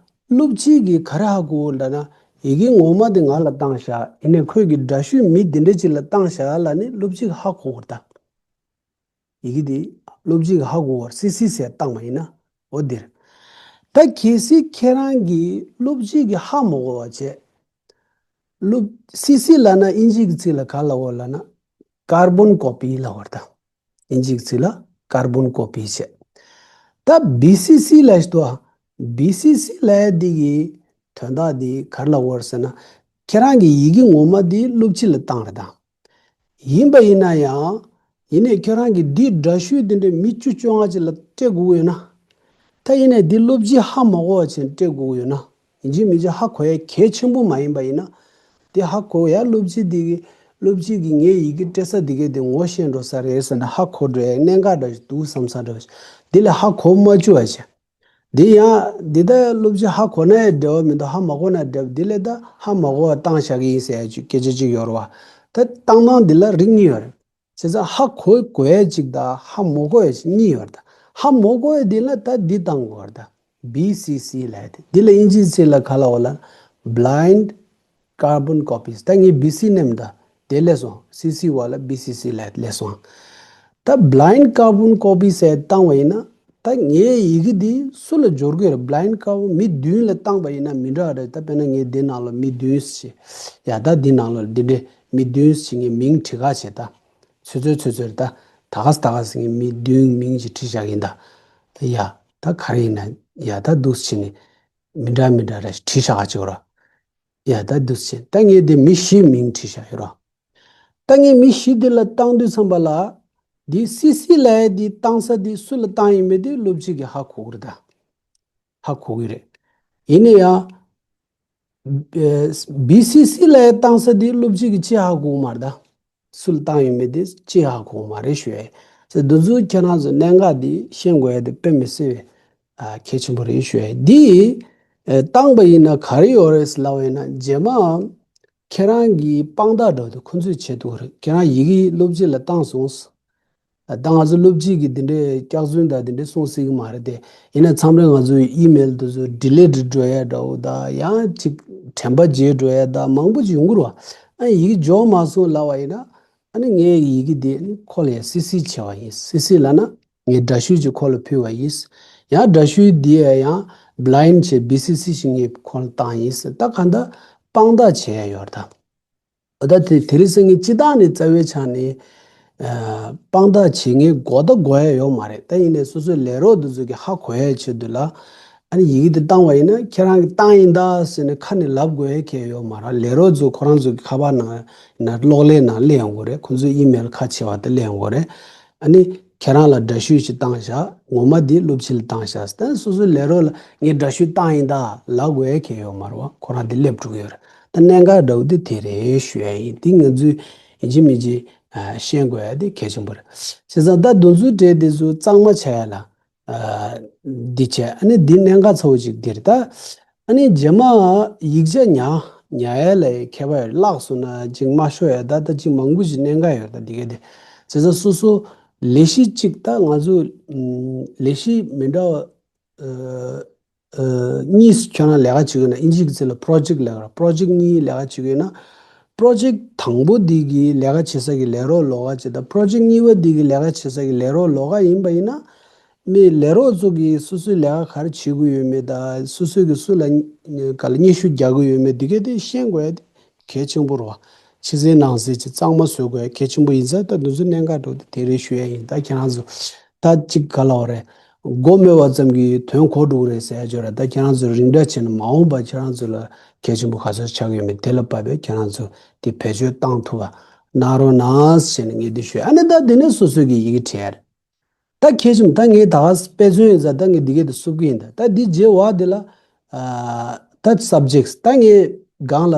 སློབ་སྤྱི་གིས་ག་རེ་ཧ་གོ་འདྲ་ན། ཡི་གེ་ངོ་མ་འདི་ང་ལ་བཏང་བཞག་ཡིན་ནའི་ཁོས་ཀྱི་འདྲ་ཤུལ་མི་འདི་འདྲ་ཅིག་ལ་བཏང་བཞག་ལབ་ནས་སློབ་སྤྱི་གིས་ཧ་གོ་དགོས་ད། ཡི་གེ་འདི་སློབ་སྤྱི་གིས་ཧ་གོ་བར་སི་སི་ཟེར་བཏང་བ་ཡིན་ན་འོ་འདིར། ད་གལ་སྲིད་ཁྱེད་རང་གིས་སློབ་སྤྱི་གིས་ཧ་མ་གོ་བ་བྱས། སློབ་སི་སི་ལབ་ན་ཨིན་ཇི་གི་ཚིག་ལ་ག་ལབ་དགོས་ལབ་ན་ཀར་བོན་ཀོ་པི་ལབ་དགོས་ད། ཨིན་ཇི་གི་ཚིག་ལ་ཀར་བོན་ཀོ་པི་བྱས། ད་བི་སི་སི་ལབ་ཞིག་འདུག་ཨ། བི་སི་སི་ལབ་ཡ་འདི་གི་དོན་དག་འདི་ག་རེ་ལབ་དགོས་རེད་ཟེར་ན། ཁྱེད་རང་གི་ཡི་གེ་ངོ་མ་འདི་སློབ་སྤྱི་ལ་བཏང་རེད་ད། ཡིན་པ་ཡིན་ན་ཡང་། ཡིན་ནའི་ཁྱོད་རང་གིས་འདི་འདྲ་ཤུལ་འདི་འདྲའི་མི་བཅུ་བཅོ་ལྔ་ཅིག་ལ་སྤྲད་དགོས་ཀྱི་ཡོད་ན། ད་ཡིན་ནའི་འདི་སློབ་སྤྱིས་ཧ་མ་གོ་བ་བྱས་ནས་སྤྲད་དགོས་ཀྱི་ཡོད་ན། ཡིན་གཅིག་མིན་གཅིག་ཧ་གོ་ཡ་གལ་ཆེན་པོ་མ་ཡིན་པ་ཡིན་ན། འདི་ཧ་གོ་ཡ་སློབ་སྤྱི་འདི་གི་སློབ་སྤྱི་གིས་ངའི་ཡི་གེ་སྤྲད་ས་འདི་གའི་དེ་ངོ་ཤེས་འགྲོ་ས་རེད་ཟེར་ན་ཧ་གོ་འགྲོ་ཡ་གནད་འགག་འདྲ་ཞིག་འདུག་བསམ་ས་འདྲ་ཞིག་འདི་ལས་ཧ་གོ་མ་བཅུག་པ་བྱས། འདི་ཡང་འདི་ལྟར་སློབ་སྤྱི་ཧ་གོ་ན་ཡང་འབྲེལ་བ་མི་འདུག་ཧ་མ་གོ་ན་འབྲེལ་བ་འདི་ལས་ད་ཧ་མ་གོ་བ་བཏང་བཞག་གི་ཡིན་ཟེར་ཡ་ཅིག་སྐད་ཆ་ཅིག་ཡོད་རེད་བ། ད་བཏང་སྟངས་འདི་ལ་རིགས་གཉིས་ཡོད་རེད། བྱས་ཙང་ཧ་གོ་དགོས་ཡ་ཅིག་དང་ཧ་མ་གོ་ཡ་ཅིག་གཉིས་ཡོད་རེད་ད། ཧ་མ་གོ་ཡ་འདི་ལ་ད་འདི་བཏང་དགོས་རེད་ད། བི་སི་སི་ལབ་ཡ་དེ་འདི་ལ་ཨིན་ཇིའི་ཚིག་ལ་ག་ལབ་དགོས་ལབ་ན། Blind Carbon Copies། ད་ངས་བི་སི་མནན་ད། དེ་སླེབས་སོང་། སི་སི་བ་ལ་བི་སི་སི་ལབ་ཡ་སླེབས་སོང་། ད་Blind Carbon Copies ཟེར་བཏང་བ་ཡིན་ན། ད་ངའི་ཡི་གེ་འདི་སུ་ལ་འབྱོར་གི་རེད། Blind Carbon མི་བདུན་ལ་བཏང་བ་ཡིན་ན་མི་འདྲ་རེད། ད་དཔེར་ན་ངས་འདི་ནང་ལ་མི་བདུན་ཞེས། ཡ་ད་འདི་ནང་ལ་འདི་འདྲའི་མི་བདུན་ཞེས་ངས་མིང་བྲིས་ཁ་བྱས་ད། ཚོད་ཚོད་ཚོད་ཚོད་ད། ད་ག་ས་ད་ག་ས་ངས་མི་བདུན་མིང་ཅིག་བྲིས་བཞག་ཡིན་ད། ཡ་ད་ག་རེ་ཡིན་ན་ཡ་ད་འདུག་སེ་བྱས་ནས་མི་འདྲ་མི་འདྲ་རེ་བྲིས་བཞག་ག་ཅིག་ར། ཡ་ད་འདུག་སེ་བྱས་ད་ངས་འདི་མི་བཞི་མིང་བྲིས་བཞག་ཡོད་ར། ད་ངས་མི་བཞི་འདི་ལ་བཏང་དུས་ཙམ་པ་ལ། འདི་སི་སི་ལབ་ཡ་འདི་བཏང་ས་འདི་སུ་ལ་བཏང་ཡིན་མིན་འདི་སློབ་སྤྱི་གིས་ཧ་གོ་གི་རེད་ད། ཧ་གོ་གི་རེད། ཡིན་ན་ཡང་། བི་སི་སི་ལབ་ཡ་བཏང་ས་འདི་སློབ་སྤྱི་གིས་ཅི་ཧ་གོ་གི་མ་རེད་ད། སུ་ལ་བཏང་ཡོད་མེད་དེ་ཅི་ཧ་གོ་གི་མ་རེད་ཞུ་ཡ། ཟེར་འདི་ཚོ་ཁྱེད་རང་ཚོ་གནད་འགག་འདི་ཤེས་དགོས་ཡ་དེ་དཔེ་མི་སྲིད་པའི་ཨ་གལ་ཆེན་པོ་རེད་ཞུ་ཡ། འདི་ཨ་བཏང་པ་ཡིན་ན་ག་རེ་ཡོད་རེད་ལབ་པ་ཡིན་ན། རྗེས་མ་ཁྱེད་རང་གི་དཔང་རྟགས་འདྲ་བོ་དེ་ཁོ་ཚོས་བྱེད་ཐུབ་རེད། ཁྱེད་རང་ཡི་གེ་སློབ་སྤྱི་ལ་བཏང་སོང་། ད་ང་ཚོ་སློབ་སྤྱི་གིས་འདི་འདྲའི་སྐྱག་རྫུན་དང་འདི་འདྲའི་གསུང་སྲིད་ཀྱི་མ་རེད་དེ། ཡིན་ན་མཚམས་རེ་ང་ཚོའི་ཨི་མེལ་དེ་ཚོ་ཌི་ལིཊ་འགྲོ་ཡ་འདྲ་བོ་དང་ཡང་ཅིག་དྲན་པ་བརྗེད་འགྲོ་ཡ་དང་མང་པོ་ཅིག་ཡོང་གི་རེད་བ། ཨ་ཡི་གེ་འབྱོར་མ་སོང་ལབ་པ་ཡིན་ན། ཨ་ནི་ངའི་ཡི་གེ་འདི་ཨ་ནི་ཁོ་ལ་ཡ་སི་སི་བྱས་པ་ཡིན། སི་སི་ལབ་ན་ངས་འདྲ་བཤུས་ཅིག་ཁོ་ལ་ཕུལ་བ་ཡིན། ཡང་འདྲ་བཤུས་འདི་ཡ་ཡང་བྷི་ལའིན་ཌི་བྱས་བི་སི་སི་ཞིག་ངས་ཁོ་ལ་བཏང་ཡིན། ད་གང་ལྟར་དཔང་རྟགས་བྱས་ཡ་ཡོད་རེད་ད། ད་དེ་དེ་རིང་སང་ཉིན་སྤྱི་བཏང་ནས་རྩ་བའི་ཆ་ནས་ཨ་དཔང་རྟགས་བྱེད་མཁན་དགོས་ད་དགོས་ཡ་ཡོད་མ་རེད། ད་ཡིན་ནའི་སོ་སོའི་ལས་རོགས་དེ་ཚོ་གིས་ཧ་གོ་ཡའི་ཆེད་དུ་ལ། ཨ་ནི་ཡི་གེ་དེ་བཏང་བ་ཡིན་ན་ཁྱེད་རང་གིས་བཏང་ཡིན་ད་ཟེར་ནས་ཁ་ནས་ལབ་དགོས་ཡ་གང་ཡང་ཡོད་མ་རེད། ལས་རོགས་ཚོ་ཁོ་རང་ཚོ་གི་ཁ་པར་ནང་ན་གློག་ཀླད་ནང་སླེབས་ཡོང་གི་རེད། ཁོ་ཚོའི་ཨི་མེལ་ཁ་ཕྱེ་བ་དེ་སླེབས་ཡོང་གི་རེད། ཨ་ནི་ཁྱེད་རང་ལ་འདྲ་བཤུས་ཤིག་བཏང་བཞག་ངོ་མ་དེ་སློབ་སྤྱི་ལ་བཏང་བཞག་ད་སོ་སོའི་ལས་རོགས་ལ་ངས་འདྲ་བཤུས་བཏང་ཡིན་ད་ལབ་དགོས་ཡ་གང་ཡང་ཡོད་མ་རེད་བ། ཁོ་རང་དེ་སླེབས་འགྲོ་གི་ཡོད་རེད། ད་གནད་འགག་འདྲ་བོ་དེ་དེ་རེད་ཞུ་ཡ་ཡིན། དེ་ང་ཚོས་ཡིན་གཅིག་མིན་གཅིག་ཨ་ཤེས་དགོས་ཡ་དེ་གལ་ཆེན་པོ་རེད། བྱས་ཙང་ད་དེ་ཚོའི་གྲས་དེ་ཚོ་གཙང་མ་བྱ་ཡ་ལ། ཨ། འདི་བྱས། ཨ་ནི་འདི་གནད་འགག་ཚ་བོ་ཅིག་འདིར་ད། ཨ་ནི་རྗེས་མ་ཡིག་ཆ་ཉར་ཉར་ཡ་ལ་ཁྱད་པར་ཡོད། བརླག་སོང་ན་ཅིག་མ་ཤོར་ཡ། ད་ད་ཅིག་མང་པོ་ཞིག་གནད་འགག་ཡོད། ད་འདི་ག་དེ་བྱས་ཙང་སོ་སོ་ལས་གཞི་གཅིག་ད་ང་ཚོ་ལས་གཞི་མི་འདྲ་བ་ཨ། ཨ། གཉིས་ཁྱོད་རང་ལས་ཀ་བྱེད་དགོས་ན། ཨིན་ཇིའི་ཚིག་ལ་པྲོ་ཇེཀ་ལབ་ཀྱི་རེད། པྲོ་ཇེཀ་གཉིས་ལས་ཀ་བྱེད་དགོས་ན། པྲོ་ཇེཀ་དང་པོ་འདི་གི་ལས་ཀ་བྱེད་ས་གི་ལས་རོགས་ལོགས་ཀ་ཅིག་དང་། པྲོ་ཇེཀ་གཉིས་པ་འདི་གི་ལས་ཀ་བྱེད་ས་གི་ལས་རོགས་ལོགས་ཀ་ཡིན་པ་ཡིན་ན། མི་ལས་རོགས་ཚོ་གིས་སོ་སོའི་ལས་ཀ་ག་རེ་བྱེད་དགོས་ཡོད་མེད་དང་། སོ་སོ་གིས་སུ་ལ་ག་ལ་སྙན་ཞུ་རྒྱག་དགོས་ཡོད་མེད་འདི་ག་དེ་ཤེས་དགོས་ཡ་དེ་གལ་ཆེན་པོ་རེད་བ། ཕྱི་གསལ་ནང་གསལ་གྱི་གཙང་མ་བཟོ་དགོས་ཡ་གལ་ཆེན་པོ་ཡིན་ཙང་། ད་འདི་ཚོ་གནད་འགག་འགྲོ་དེ་དེ་རེད་ཞུ་ཡ་ཡིན། ད་ཁྱེད་རང་ཚོ་ད་གཅིག་ག་ལབ་དགོས་རེད། མགོ་རྨོས་པ་ཙམ་གྱིས་དོན་གོ་འགྲོ་གི་རེད་ཟེར་ཡ་ཅིག་ཡོད་རེད། ད་ཁྱེད་རང་ཚོ་རིང་བསྲེལ་བྱས་ནས་མ་འོངས་པ་ཁྱེད་རང་ཚོ་ལ་གལ་ཆེན་པོ་ག་ཚོད་ཆགས་ཀྱི་ཡོད་མེད་དེ་ལ་བབས་པའི་ཁྱེད་རང་ཚོ་དེ་བེད་སྤྱོད་བཏང་ཐུབ་པ་གནང་རོགས་གནང་ཟེར་ནས་ངས་འདི་ཞུས། ཨ་ནི་ད་འདི་ནས་སོ་སོ་གི་ཡི་གེ་བྲིས་ཡ་རེད། ད་གལ་ཆེན་པོ་ད་ངས་ད་ག་དཔེ་མཚོན་ཡིན་ཙང་ད་ངས་འདི་ག་དེ་བསུབ་ཀྱི་ཡིན། ད་ད་འདི་རྗེས་བ་འདི་ལ་ཨ། ད་སབ་ཇེཀ་ད་ངས་སྒང་ལ་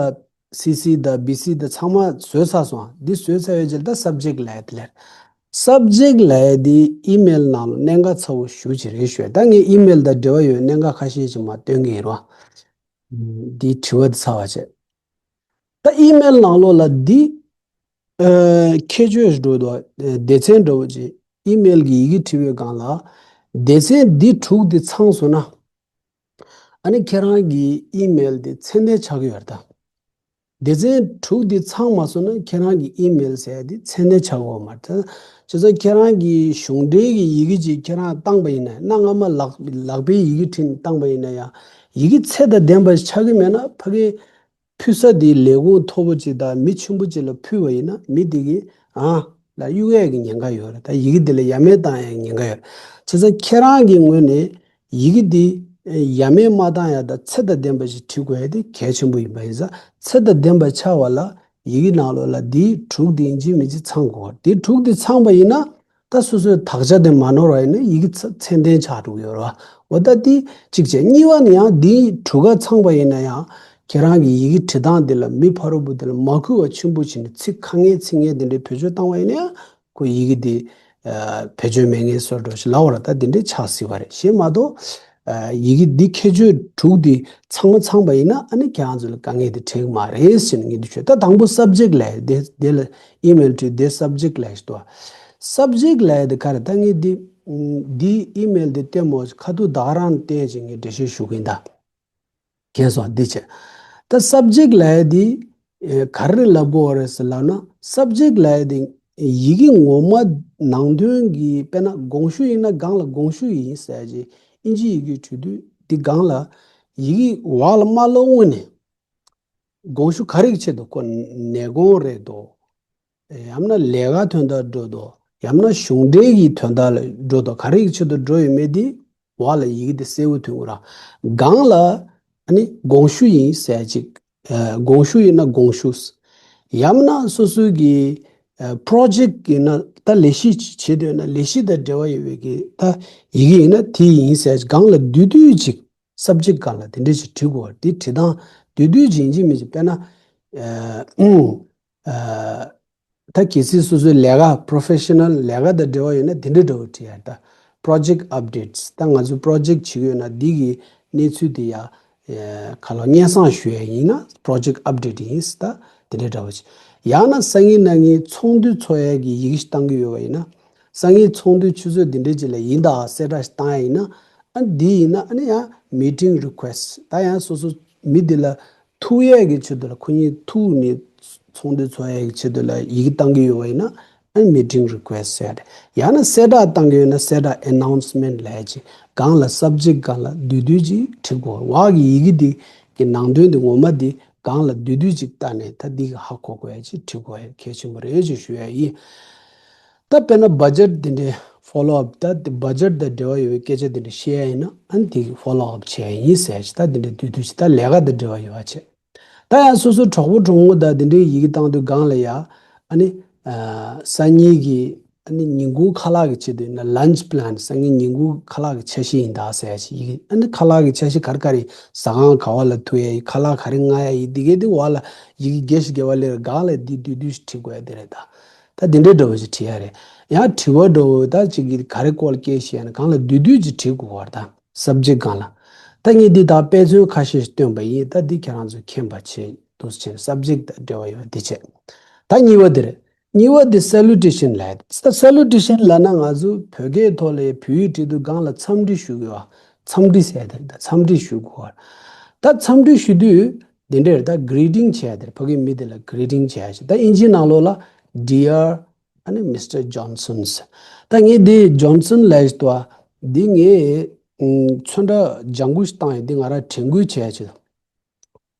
སི་སི་དང་བི་སི་དང་ཚང་མ་བཟོས་ཚར་སོང་། འདི་བཟོས་ཚར་བའི་རྗེས་ལ་ད་སབ་ཇེཀ་ལབ་ཡ་དེ་ལ། སབ་ཇེཀ་ལབ་ཡ་འདི་ཨི་མེལ་ནང་ལ་གནད་འགག་ཚ་བོ་ཞེ་པོ་ཅིག་རེད་ཞུ་ཡ། ད་ངས་ཨི་མེལ་དང་འབྲེལ་བ་ཡོད་གནད་འགག་ཁ་ཤས་ཅིག་མར་སྟོན་གྱི་ཡིན་རོ། འདིའི་དྲི་བ་འདི་ཚར་བ་བྱས། ད་ཨི་མེལ་ནང་ལོགས་ལ་འདི་ཨ། ཁྱད་ཆོས་འགྲོ་འདུག་སྡེ་ཚན་འདྲ་བོ་ཅིག་ཨི་མེལ་གྱི་ཡི་གེ་བྲིས་པའི་སྒང་ལ། སྡེ་ཚན་འདི་དྲུག་འདི་ཚང་སོང་ན། ཨ་ནི་ཁྱེད་རང་གི་ཨི་མེལ་འདི་ཚད་ལྡན་ཆགས་ཀྱི་ཡོད་རེད་ད། སྡེ་ཚན་དྲུག་འདི་ཚང་མ་སོང་ན་ཁྱེད་རང་གི་ཨི་མེལ་ཟེར་ཡ་འདི་ཚད་ལྡན་ཆགས་ཀྱི་ཡོད་མ་རེད་ད། བྱས་ཙང་ཁྱེད་རང་གི་གཞུང་འབྲེལ་གྱི་ཡི་གེ་ཅིག་ཁྱེད་རང་བཏང་པ་ཡིན་ན། གནའ་སྔ་མ་ལག་ལག་པའི་ཡི་གེ་བྲིས་ནས་བཏང་པ་ཡིན་ན་ཡང་། ཡི་གེ་ཚད་དང་ལྡན་པ་ཆགས་ཀྱི་མེད་ན། ཕ་གི་ཕུལ་ས་དེ་ལས་ཁུངས་མཐོ་པོ་ཅིག་དང་མི་ཆེན་པོ་ཅིག་ལ་ཕུལ་བ་ཡིན་ན། མི་དེ་གིས་ཨ་ལ་གཡུག་ཡས་ཀྱི་ཉེན་ཁ་ཡོད་རེད། ད་ཡི་གེ་དེ་ལ་ཡ་མེད་བཏང་ཡས་ཉེན་ཁ་ཡོད་རེད། བྱས་ཙང་ཁྱེད་རང་གི་ངོས་ནས་ཡི་གེ་དེ་ཡ་མེད་མ་བཏང་ཡ་དང་ཚད་དང་ལྡན་པ་ཞིག་བྲི་དགོས་ཡ་དེ་གལ་ཆེན་པོ་ཡིན་པ་ཡིན་ཙང་། ཚད་དང་ལྡན་པ་ཆགས་པ་ལ་ཡི་གེ་ནང་ལོགས་ལ་དེའི་དྲུག་དེ་ཡིན་གཅིག་མིན་གཅིག་ཚང་དགོས་རེད། དེ་དྲུག་དེ་ཚང་པ་ཡིན་ན། ད་སོ་སོའི་དག་ཆ་དེ་མ་ནོར་བ་ཡིན་ན་ཡི་གེ་ཚ་ཚད་ལྡན་ཆགས་འགྲོ་གི་ཡོད་རེད་བ། འོ་ད་དེ་གཅིག་བྱས། གཉིས་པ་ནི་ཡང་འདི་དྲུག་ཀ་ཚང་པ་ཡིན་ན་ཡང་ཁྱེད་རང་གི་ཡི་གེ་བྲི་སྟངས་འདི་ལ་མི་ཕ་རོལ་པོ་དེ་ལ་མ་གུས་པ་ཆེན་པོ་བྱས་ནས་ཚིག་ཁ་ངན་ཚིག་ངན་དེ་འདྲའི་བེད་སྤྱོད་བཏང་བ་ཡིན་ན་ཡང་ཁོ་ཡི་གེ་དེ་ཨ་བེད་སྤྱོད་མེད་མཁན་བཟོ་འདྲ་ཞིག་ལབ་པ་རེད། ད་དེ་འདྲའི་ཆགས་སྲིད་པ་རེད། གཞན་མ་གཏོགས་ཨ་ཡི་གེ་འདི་ཁྱད་ཆོས་དྲུག་འདི་ཚང་མ་ཚང་པ་ཡིན་ན་ཨ་ནི་ཁྱེད་རང་ཚོ་ལ་དཀའ་ངལ་དེ་འཕྲད་ཀྱི་མ་རེད་ཟེར་ནས་ངས་འདི་བཤད། ད་དང་པོ་སབ་ཇེཀ་ལབ་ཡ་དེ་དེ་ལ་ཨི་མེལ་བྲིས་དེ་སབ་ཇེཀ་ལབ་ཡ་ཞིག་འདུག་སབ་ཇེཀ་ལབ་ཡ་དེ་ག་རེ། ད་ངས་འདི་འདི་ཨི་མེལ་དེ་བལྟས་མོ་ཁ་ཐུག་ད་ག་རང་བལྟས་ཅིག་ངས་འགྲེལ་བཤད་ཞུ་གི་ཡིན་ད། མཁྱེན་སོང་། འདི་བྱས། ད་སབ་ཇེཀ་ལབ་ཡ་དེ་ཨེ་ག་རེ་ལབ་དགོས་རེད་ཟེར་ལབ་ན། སབ་ཇེཀ་ལབ་ཡ་དེ་ཡི་གེ་ངོ་མ་ནང་དོན་གྱི། དཔེར་ན་དགོངས་ཞུ་ཡིན་ན་སྒང་ལ་དགོངས་ཞུ་ཡིན་ཟེར་ཡ་ཅིག་ཨིན་ཇི་ཡི་གེ་བྲིས་དུས་དེ་སྒང་ལ་ཡི་གེ་འོག་ལ་མ་ཀློག་སྔོན་ནས། དགོངས་ཞུ་ག་རེ་གི་ཆེད་དུ། ཁོ་ནད་དགོངས་རེད་དོ། ཡང་ན་ལས་ཀ་དོན་དག་འགྲོ་དོ། ཡང་ན་གཞུང་འབྲེལ་གྱི་དོན་དག་ལ་འགྲོ་དོ། ག་རེ་གི་ཆེད་དུ་འགྲོ་ཡོད་མེད་དེ་འོག་ལ་ཡི་གེ་དེ་གསལ་པོ་ཐོན་གྱི་རེད། སྒང་ལ་ཨ་ནི་དགོངས་ཞུ་ཡིན་ཟེར་ཅིག་ཨ་དགོངས་ཞུ་ཡིན་ན་དགོངས་ཞུ། ཡང་ན་སོ་སོའི་གི་ཨ་པྲོ་ཇེཀ་ཡིན་ན། ད་ལས་གཞི་བྱེད་འདོད་ན་ལས་གཞི་དང་འབྲེལ་བ་ཡོད་པའི་གི་ད་ཡི་གེ་ཡིན་ན་དེ་ཡིན་ཟེར་སྒང་ལ་བསྡུས་བསྡུས་ཅིག་སབ་ཇེཀ་སྒང་ལ་དེ་འདྲ་ཞིག་བྲིས་དགོས། དེ་བྲིས་སྟངས་བསྡུས་བསྡུས་ཅིག་ཡིན་གཅིག་མིན་གཅིག་དཔེར་ན་ཨ་ཨུམ་ཨ་ད་གལ་སྲིད་སོ་སོའི་ལས་ཀ་པྲོ་ཕེ་ཤ་ནལ་ལས་ཀ་དང་འབྲེལ་བ་ཡོད་ན་དེ་འདྲ་འདྲ་བོ་བྲིས་ཡ། ད་པྲོ་ཇེཀ་ཨབ་ཌེཊ་སི། ད་ང་ཚོས་པྲོ་ཇེཀ་བྱེད་ཀྱི་ཡོད་ན་འདི་གི་གནས་ཚུལ་དེ་ཡ་ཨེ་ག་ལ་སྙན་སེང་ཞུ་ཡ་ཡིན་ན་པྲོ་ཇེཀ་ཨབ་ཌེཊ་ཡིན་ཟེར། ད་དེ་འདྲ་འདྲ་བོ་ཅིག་ཡང་ན་སང་ཉིན་གནངས་ཉིན་ཚོགས་འདུ་ཚོགས་ཡ་གི་ཡི་གེ་ཞིག་བཏང་གི་ཡོད་པ་ཡིན་ན། སང་ཉིན་ཚོགས་འདུའི་ཆུ་ཚོད་འདི་འདྲའི་ཅིག་ལ་ཡིན་ད་གསལ་བསྒྲགས་ཤིག་བཏང་ཡ་ཡིན་ན། ཨ་འདི་ཡིན་ན་ཨ་ནི་ཡང་མི་ཊིང་རི་ཀུ་ཨེ་སི་ཊི། ད་ཡང་སོ་སོ་མི་འདི་ལ་ཐུག་ཡས་ཀྱི་ཆེད་དུ་ལ། ཁོ་གཉིས་ཐུག་ནས་ཚོགས་འདུ་ཚོགས་ཡས་ཀྱི་ཆེད་དུ་ལ་ཡི་གེ་བཏང་གི་ཡོད་པ་ཡིན་ན་ཨ་ནི་མི་ཊིང་རི་ཀུ་ཨེ་སི་ཊི་ཟེར་ཡ་རེད། ཡང་ན་གསལ་བསྒྲགས་བཏང་གི་ཡོད་ན་གསལ་བསྒྲགས་ཨ་ནའུན་སི་མེན་ཊི་ལབ་ཡ་ཅིག་སྒང་ལ་སབ་ཇེཀ་སྒང་ལ་བསྡུས་བསྡུས་ཅིག་བྲིས་དགོས། འོག་གི་ཡི་གེ་འདི་གི་ནང་དོན་འདི་ངོ་མ་འདི་སྒང་ལ་བསྡུས་བསྡུས་ཅིག་བལྟས་ནས་ད་འདི་གི་ཧ་གོ་དགོས་ཡ་ཅིག་བྲིས་དགོས་ཡ་གལ་ཆེན་པོ་རེད་ཅེས་ཞུ་ཡ་ཡིན། ད་དཔེར་ན་བ་ཇེཊ་འདི་འདྲའི་ཕོ་ལོ་ཨབ། ད་དེ་བ་ཇེཊ་དང་འབྲེལ་བ་ཡོད་པའི་སྐད་ཆ་འདི་འདྲ་བཤད་ཡ་ཡིན་ན་ཨ་ནི་དེ་གི་ཕོ་ལོ་ཨབ་བྱས་ཡ་ཡིན་ཟེར་ཡ་ཅིག་ད་འདི་འདྲའི་བསྡུས་བསྡུས་ཅིག་ད་ལས་ཀ་དང་འབྲེལ་བ་ཡོད་པ་བྱས། ད་ཡང་སོ་སོ་གྲོགས་པོ་གྲོགས་མོ་དང་འདི་འདྲའི་ཡི་གེ་བཏང་དུས་སྒང་ལ་ཡ་ཨ་ནི་ཨ་སང་ཉིན་གྱི་ཨ་ནི་ཉིན་གུང་ཁ་ལག་གི་ཆེད་དུ་ཡིན་ན་ལན་ཆི་པི་ལན། སང་ཉིན་ཉིན་གུང་ཁ་ལག་གི་འཆར་གཞི་ཡིན་ད་ཟེར་ཡ་ཅིག་ཡི་གེ། ཨ་ནི་ཁ་ལག་གི་འཆར་གཞི་ག་རེ་ག་རེ། ཟ་ཁང་ག་བ་ལ་ཐུག་ཡ་ཡིན། ཁ་ལག་ག་རེ་མངགས་ཡ་ཡིན། འདི་གའི་འདི་འོག་ལ་ཡི་གེ་བརྒྱ་ཞིག་བརྒྱ་པ་ལས་སྒང་ལ་འདི་བསྡུས་བསྡུས་ཤིག་བྲིས་དགོས་ཡ་དེ་རེད་ད། ད་འདི་འདྲའི་འདྲ་བོ་ཞིག་བྲིས་ཡ་རེད། ཡང་དྲི་བ་འདྲ་བོ་ད་ཅིག་གིས་ག་རེ་སྐོར་ལ་སྐད་བཤད་ན་གང་ལ་བསྡུས་བསྡུས་ཅིག་བྲིས་དགོས་པ་རེད་ད། སབ་ཇེག་སྒང་ལ། ད་ངས་འདི་དག་དཔེ་མཚོན་ཁ་ཤས་ཤིག་བཏོན་པ་ཡིན། ད་འདི་ཁྱེད་རང་ཚོས་མཁྱེན་པ་བྱེད་འདུག་ཟེར་བྱས་ནས་སབ་ཇེག་དང་འབྲེལ་བ་ཡོད་པ་འདི་བྱས། ད་གཉིས་པ་འདི་རེད། གཉིས་པ་འདི་སེ་ལུ་ཊེ་ཤན་ལབ་ཡ་རེད། ད་སེ་ལུ་ཊེ་ཤན་ལབ་ན་ང་ཚོ་བོད་སྐད་ཐོག་ལ་ཡ་བོད་ཡིག་བྲིས་དུས་སྒང་ལ་འཚམས་འདྲི་ཞུ་དགོས་པ། འཚམས་འདྲི་ཟེར་ཡ་དེ་རེད། ད་འཚམས་འདྲི་ཞུ་དགོས་པ། ད་འཚམས་འདྲི་ཞུ་དུས་འདི་འདྲ་རེད། ད་གྷི་རི་ཊིང་བྱས་ཡ་དེ་རེད། ཕ་གིའི་མི་དེ་ལ་གྷི་རི་ཊིང་བྱས་ཡ་ཞིག་ད་ཨིན་ཇིའི་ནང་ལོགས་ལ་Dear ཨ་ནི་Mister Johnsons། ད་ངས་འདི་ཇོན་སོན་ལབ་ཡ་ཞིག་འདུག་པ། འདི་ངས་ཨམ་ཚོན་ཁྲ་ལྗང་གུ་ཞིག་བཏང་ཡིན། འདི་ང་རང་དྲན་སྐུལ་བྱས་ཡ་ཞིག་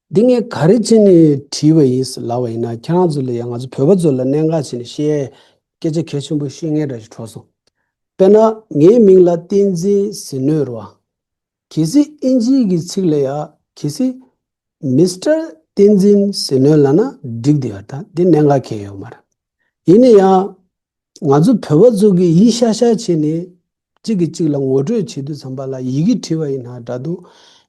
འདི་ངས་ག་རེ་བྱས་ནས་བྲིས་པ་ཡིན་ལབ་པ་ཡིན་ན། ཁྱེད་རང་ཚོ་ལ་ཡང་ང་ཚོ་བོད་པ་ཚོ་ལ་གནད་འགག་བྱས་ནས་བཤད་སྐད་ཆ་གལ་ཆེན་པོ་བཤད་མཁན་འདྲ་ཞིག་གྲོགས་སོང་། དཔེར་ན་ངའི་མིང་ལ་བསྟན་འཛིན་ཟེར་ནོ་རེད་པ། གལ་སྲིད་ཨིན་ཇིའི་གི་ཚིག་ལ་ཡ་གལ་སྲིད་Mister བསྟན་འཛིན་ཟེར་ནོ་ལབ་ན་འགྲིག་བསྡད་ཡོད་རེད། ད་འདི་གནད་འགག་གང་ཡང་ཡོད་མ་རེད། ཡིན་ན་ཡང་ང་ཚོ་བོད་པ་ཚོ་གིས་ཡིན་ཤག་ཤག་བྱས་ནས་གཅིག་གིས་གཅིག་ལ་ངོ་སྤྲོད་བྱེད་དུས་ཙམ་པ་ལ་ཡི་གེ་བྲིས་པ་ཡིན་ན་འདྲ་འདུག་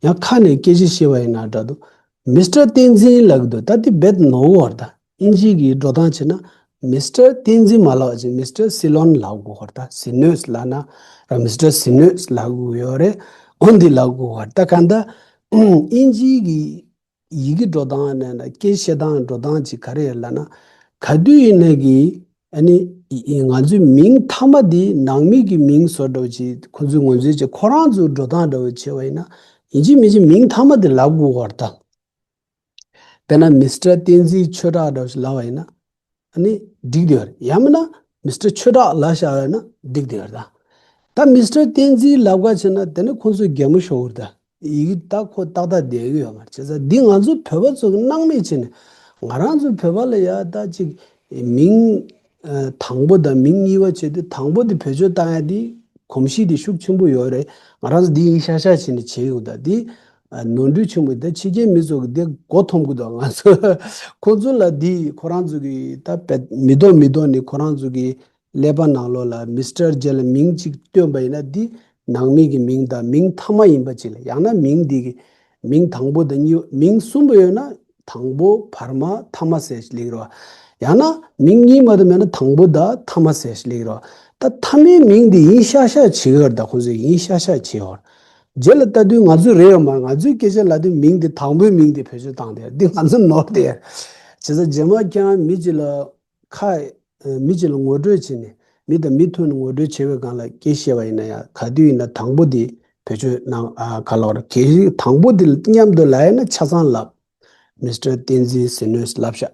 ཡང་ཁ་ནས་སྐད་ཆ་བཤད་པ་ཡིན་ན་འདྲ་འདུག Mister བསྟན་འཛིན་ལབ་ཀྱི་འདུག་ད་འདི་རྦད་ནོར་བ་རེད་ད། ཨིན་ཇིའི་གི་འགྲོ་སྟངས་བྱས་ན་Mister བསྟན་འཛིན་མ་ལབ་ཅིག Mister Ceylon ལབ་དགོས་པ་རེད་ད། ཟེར་ནོ་ལབ་ན་ར་Mister ཟེར་ནོ་ལབ་དགོས་ཡོད་རེད། འོ་འདི་ལབ་དགོས་པ་རེད་ད། གང་ལྟར་ཨིན་ཇིའི་གི་ཡི་གེ་འགྲོ་སྟངས་ནས་ན་སྐད་བཤད་སྟངས་འགྲོ་སྟངས་ཅིག་ག་རེ་ཡོད་ལབ་ན། ག་དུས་ཡིན་ན་གི་ཨ་ནི་ང་ཚོའི་མིང་མཐའ་མ་འདི་ནང་མི་གི་མིང་བཟོ་འདྲ་བོ་ཅིག་ཁོ་ཚོས་ངོས་འཛིན་བྱེད། ཁོ་རང་ཚོའི་འགྲོ་སྟངས་འདྲ་བོ་བྱས་པ་ཡིན་ན་ཡིན་གཅིག་མིན་གཅིག་མིང་མཐའ་མ་འདི་ལབ་དགོས་པ་རེད་ད། དཔེར་ན་Mister བསྟན་འཛིན་ཆོས་གྲགས་འདྲ་བོ་ཞིག་ལབ་པ་ཡིན་ན་ཨ་ནི་འགྲིག་བསྡད་ཡོད་རེད། ཡང་མིན་ན་Mister ཆོས་གྲགས་ལབ་བཞག་ཡོད་ན་འགྲིག་བསྡད་ཡོད་རེད་ད། ད་Mister བསྟན་འཛིན་ལབ་ག་བྱས་ན་དེ་ནི་ཁོང་ཚོས་གད་མོ་ཤོར་གི་རེད་ད། ཡི་གེ་ད་ཁོ་ཏག་ཏག་བསྡད་ཀྱི་ཡོད་མ་རེད། བྱས་ཙང་འདི་ང་ཚོ་བོད་པ་ཚོ་གི་སྣང་མེད་བྱས་ནས་ང་རང་ཚོ་བོད་པ་ལ་ཡ་ད་ཅིག་མིང་ཨ་དང་པོ་དང་མིང་གཉིས་པ་བྱས་དུས་དང་པོ་དེ་བེད་སྤྱོད་བཏང་ཡ་དེ་གོམས་གཤིས་དེ་ཤུགས་ཆེན་པོ་ཡོད་རེད། ང་རང་ཚོ་འདི་ཡིན་ཤག་ཤག་བྱས་ནས་བྱས་ཡོང་ད། འདི་ཨ་ནོར་འཁྲུལ་ཆེན་པོ། ད་ཕྱི་རྒྱལ་མི་ཚོ་གི་འདི་མགོ་འཐོམ་གི་འདུག་ང་ཚོ་ཁོ་ཚོ་ལ་འདི་ཁོ་རང་ཚོ་གི་ད་བེད་མི་ཐོག་མི་ཐོག་ནས་ཁོ་རང་ཚོ་གི་ཀླད་པ་ནང་ལོགས་ལ་Mister རྗེས་ལ་མིང་གཅིག་བཏོན་པ་ཡིན་ན་འདི་ནང་མི་གི་མིང་དང་མིང་མཐའ་མ་ཡིན་པ་ཅིག་ལ། ཡང་ན་མིང་འདི་གི་མིང་དང་པོ་དང་གཉིས། མིང་གསུམ་པོ་ཡོད་ན་དང་པོ་བར་མ་མཐའ་མ་ཟེར་ཞིག་ལེགས་རོ། ཡང་ན་མིང་གཉིས་མ་གཏོགས་མེད་ན་དང་པོ་དང་མཐའ་མ་ཟེར་ཞིག་ལེགས་རོ། ད་མཐའ་མའི་མིང་འདི་ཡིན་ཤག་ཤག་བྱེད་ཡོད་རེད། ད་ཁོང་ཚོས་ཡིན་ཤག་ཤག་བྱེད་ཡོད་རེད། རྗེས་ལ་ལྟ་དུས་ང་ཚོས་རེད་ཡོད་མ་རེད། ང་ཚོའི་སྐད་ཆ་ལབ་དུས་མིང་འདི་དང་པོའི་མིང་འདི་བེད་སྤྱོད་བཏང་དེ་འདི་ང་ཚོ་ནོར་དེ། བྱས་ཙང་རྗེས་མ་ཀྱང་མི་གཅིག་ལ་ཁ་མི་གཅིག་ལ་ངོ་སྤྲོད་བྱས་ནས་མི་དང་མི་ཐུག་ནས་ངོ་སྤྲོད་བྱེད་པའི་སྒང་ལ་སྐད་བཤད་པ་ཡིན་ན་ཡང་ག་དུས་ཡིན་ན་དང་པོ་འདི་བེད་སྤྱོད་གནང་། ཨ་ག་ལབ་རེད། གལ་སྲིད་དང་པོ་འདི་མཉམ་དུ་ལབ་ཡིན་ན་ཆ་ཚང་ལབ། Mister བསྟན་འཛིན་ཟེར་ནོ་ལབ་ཤག་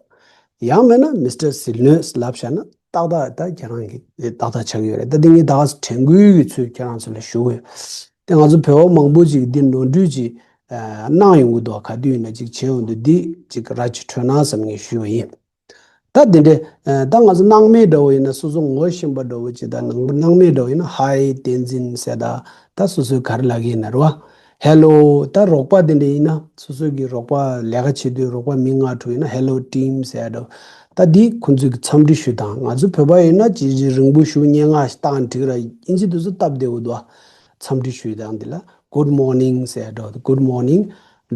ཡང་མིན་ན་Mister ཟེར་ནོ་ལབ་ཤག་ན་ཏག་ཏག་ད་ཁྱེད་རང་གི་ཏག་ཏག་ཆགས་ཀྱི་ཡོད་རེད། ད་འདི་ངས་ད་ག་སེ་དྲན་སྐུལ་གྱི་ཚུལ་ཁྱེད་རང་ཚོ་ལ་ཞུ་གི་ཡོད། དེ་ང་ཚོ་བོད་པ་མང་པོ་ཅིག་འདི་ནོར་འཁྲུལ་ཅིག་ཨ་གནང་ཡོང་གི་འདུག་ག་དུས་ཡིན་ན་ཅིག་བྱེད་ཡོང་དུས་འདི་ཅིག་ར་ཅིག་འཕྲོད་ན་བསམ་ངས་ཞུས་པ་ཡིན། ད་འདི་འདྲའི་ཨ་ད་ང་ཚོ་སྣང་མེད་འདྲ་བོ་ཡིན་ན་སོ་སོ་ངོ་ཤེས་པ་འདྲ་བོ་ཅིག་ད་ནང་པ་སྣང་མེད་འདྲ་བོ་ཡིན་ན་Hi བསྟན་འཛིན་ཟེར། ད་ད་སོ་སོས་ག་རེ་ལབ་ཀྱི་ཡིན་ན་རེད་བ། Hello ད་རོགས་པ་དེ་འདྲ་ཡིན་ན་སོ་སོ་གི་རོགས་པ་ལས་ཀ་བྱེད་དུས་རོགས་པ་མི་ལྔ་དྲུག་ཡིན་ན་Hello team ཟེར་ཡ་འདྲ་བོ། ད་འདི་ཁོང་ཚོས་ཀྱི་འཚམས་འདྲི་ཞུ་སྟངས། ང་ཚོ་བོད་པ་ཡིན་ན་ཅི་ཅི་རིང་པོ་ཞུ་སྙན་ངག་ཞིག་བཏང་འགྲིག་ར། ཨིན་ཇི་དེ་ཚོ་སྟབས་བདེ་བོ་འདུག་བ། འཚམས་འདྲི་ཞུ་སྟངས་འདི་ལ་Good morning ཟེར་ཡ་འདྲ་བོ། Good morning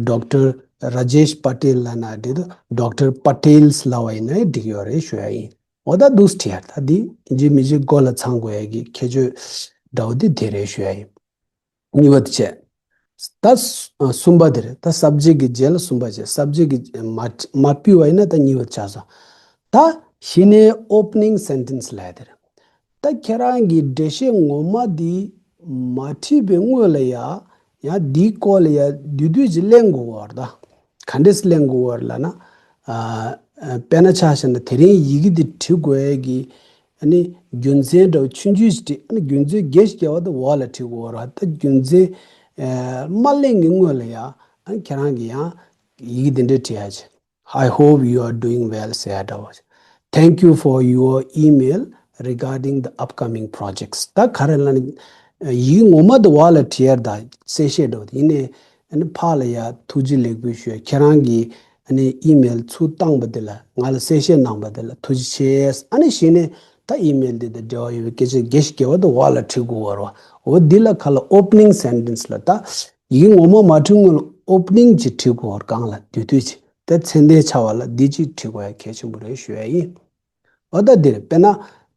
Doctor Rajesh Patel ལབ་ན་འགྲིག་འདུག Doctor Patels ལབ་པ་ཡིན་ན་འགྲིག་ཡོད་རེད་ཞུ་ཡ་ཡིན། འོ་ད་འདུག་སེ་བྲིས་ཡ། ད་འདི་ཨིན་ཇི་མི་ཇི་མགོ་ལ་ཚང་དགོས་ཡ་གི་ཁྱད་ཆོས་འདྲ་བོ་འདི་དེ་རེད་ཞུ་ཡ་ཡིན། གཉིས་པ་དེ་བྱས། ད་གསུམ་པ་དེ་རེད། ད་སབ་ཇེག་གི་རྗེས་ལ་གསུམ་པ་བྱས། སབ་ཇེག་གི་མ་མ་ཕུལ་བ་ཡིན་ན་ད་གཉིས་པ་ཆགས་སོང་། ད་གཞི་ནས་opening sentence ལབ་ཡ་དེ་རེད། ད་ཁྱེད་རང་གི་འགྲེལ་བཤད་ངོ་མ་འདི་མ་བྲིས་པའི་སྔོན་ལ་ཡ་ཡང་འདིའི་སྐོར་ལ་ཡ་བསྡུས་བསྡུས་ཅིག་གླེང་དགོས་པ་རེད་ད། ག་འདྲས་གླེང་དགོས་པ་རེད་ལབ་ན། ཨ་ཨ་དཔེར་ན་ཆ་བཞག་ན་དེ་རིང་ཡི་གེ་འདི་བྲི་དགོས་ཡ་གི་ཨ་ནི་རྒྱུ་མཚན་འདྲ་བོ་ཆུང་ཆུང་ཞིག་བྲིས། ཨ་ནི་རྒྱུ་མཚན་རྒྱས་ཤིག་རྒྱས་པ་དེ་འོག་ལ་བྲི་དགོས་པ་རེད། ད་རྒྱུ་མཚན་ཨ་མ་གླེང་གི་སྔོན་ལ་ཡ་ཨ་ནི་ཁྱེད་རང་གིས་ཡང་ཡི་གེ་འདི་འདྲས་བྲི་ཡ་བྱས། I hope you are doing well ཟེར་ཡ་འདྲ་བོ། Thank you for your email regarding the upcoming projects. ད་ག་རེ་ལབ་ན་ཡིག་ངོ་མ་དེ་འོག་ལ་བྲིས་ཡ་ད་གསལ་བཤད་འདྲ་བོ་དེ་ཡིན་ནའི་ཨ་ནི་ཕར་ལ་ཡ་ཐུགས་རྗེ་ལེགས་འབུལ་ཞུ་ཡ། ཁྱེད་རང་གིས་ཨ་ནི་ཨི་མེལ་ཚུར་བཏང་པ་དེ་ལ་ང་ལ་གསལ་བཤད་གནང་པ་དེ་ལ་ཐུགས་རྗེ་ཆེ། ཨ་ནི་གཞི་ནས་ད་ཨི་མེལ་དེ་དང་འབྲེལ་བ་ཡོད་པའི་སྐད་ཆ་རྒྱས་ཤིག་རྒྱས་པ་དེ་འོག་ལ་བྲི་དགོས་པ་རེད་བ། འོ་འདི་ལ་ག་ལ་opening sentence ལ་ད། ཡིག་ངོ་མ་མ་བྲིས་སྔོན་ལ་opening ཅིག་བྲི་དགོས་པ་རེད། སྒང་ལ་བསྡུས་བསྡུས་ཅིག་ད་མཚན་ལྡན་ཆགས་པ་ལ་འདི་ཅིག་བྲི་དགོས་ཡ་གལ་ཆེན་པོ་རེད་ཞུ་ཡ་ཡིན། འོ་ད་འདིར་དཔེར་ན།